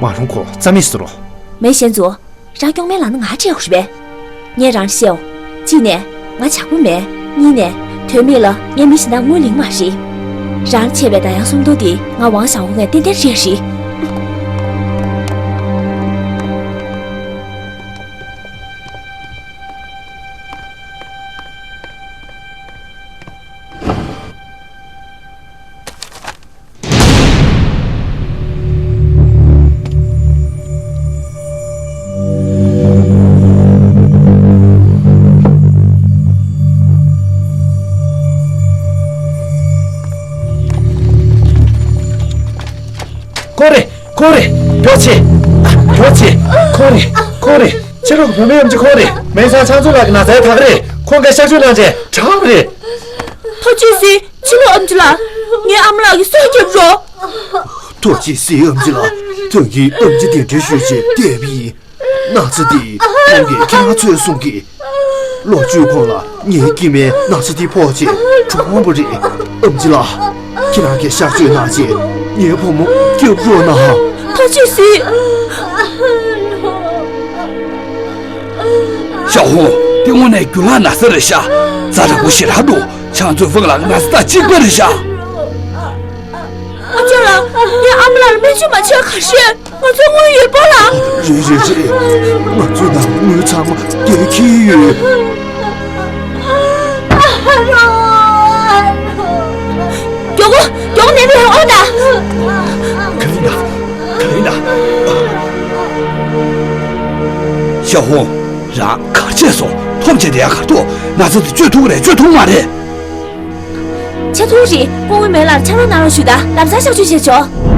མ་རུངས་ཁོ་རྩ་མེད་བཟོ་རོགས། མེ་ཤེད་མཚོ། རང་སྐྱོང་མེད་ལབ་ན་ང་སྤྲད་དགོས་རེད་པས། ངས་རང་ལ་བཤད་འོ། གཅིག་ནས། ང་ཇག་པ་མེད། གཉིས་ནས། དོན་མེད་ལ་ངས་མི་གཞན་དག་དངུལ་ལེན་མ་རེད། རང་ལ་ཆད་པའི་ད་ཡང་སུམ་སྟོང་དེ་ང་ཝང་ཞའོ་ཧུ་ངས་ཏན་ཏན་སྤྲད་རེད། ཁོ་རེ། ཁོ་རེ། མགྱོགས་བྱེད། མགྱོགས་བྱེད། ཁོ་རེ། ཁོ་རེ། ཕྱི་ལོགས་བུད་མེད་ཨམ་ཆི་ཁོ་རེ། མེ་ཚང་ཆང་ཚུ་ལགས་ཀྱི་ན་ཚའི་ཐག་རེད། ཁོང་གིས་གཤག་བཅོས་གནང་རྗེས་དྲག་པ་རེད། ཐུགས་རྗེ་གཟིགས། ཕྱི་ལོགས་ཨམ་ཆི་ལགས། ངའི་ཨ་མ་ལགས་ཀྱི་སྲོག་སྐྱོབ་རོགས། ཐུགས་རྗེ་གཟིགས་ཨམ་ཆི་ལགས། ད་གིན་ཨམ་ཆི་གདན་འདྲེན་ཞུས་རྗེས་བསྡད་པ་ཡིན། ན་ཚ་འདི་ཁོང་གིས་ཁྱེད་རང་ཚོས་གསུང་གི། ལོ་བཅུའི་གོང་ལ་ངའི་སྐྱེས་མའི་ན་ཚ་འདི་ཕོག་རྗེས་གྲོངས་པ་རེད། ཨམ་ཆི་ལགས། ཁྱེད་རང་གིས་གཤག་བཅོས་གནང་རྗེས་ངའི་བུ་མོ་སྐྱོབ་རོགས་གནང་། ཐུགས་རྗེ་གཟིགས། ཞའོ་ཧུང་། འདི་དངོས་གནས་རྒྱུ་ལག་ན་ཚ་རེད་ཤག་རྩ་དྲག་པོ་ཞེ་དྲག་འདུག་ཆང་མཚོའི་ཧྥང་ལགས་ན་ཚ་དང་གཅིག་པ་རེད་ཤག་ཨ་ཅག་ལགས། ངའི་ཨ་མ་ལགས་ལ་སྨན་བཅོས་མ་བྱས་ག་རེ་བྱེད། ང་ཚོའི་དངུལ་ཡོད་པ་ལ། རེད་རེད་རེད། ང་ཚོའི་ནང་དངུལ་ཚང་མ་འདིར་འཁྱེར་ཡོད། མགྱོགས་པོ། མགྱོགས་པོ་ནད་པའི་ཨོ་ད། ག་རེ་ཡིན་ད། ག་རེ་ཡིན་ད། ཞའོ་ཧུང་། རང་ག་རེ་བྱས་སོང་། ཐོབ་བྱས་དེ་ཡང་གར་ཐོག་ན་ཚ་དེ་བཅོས་ཐུབ་ཀྱི་རེད་བཅོས་ཐུབ་མ་རེད། ཆ་ཐུང་རེད། སྐུ་ངོ་མེ་ལགས་ཕྱག་རོགས་གནང་རོགས་ཞུ་ད། ལམ་སང་གཤག་བཅོས་བྱེད་ཆོག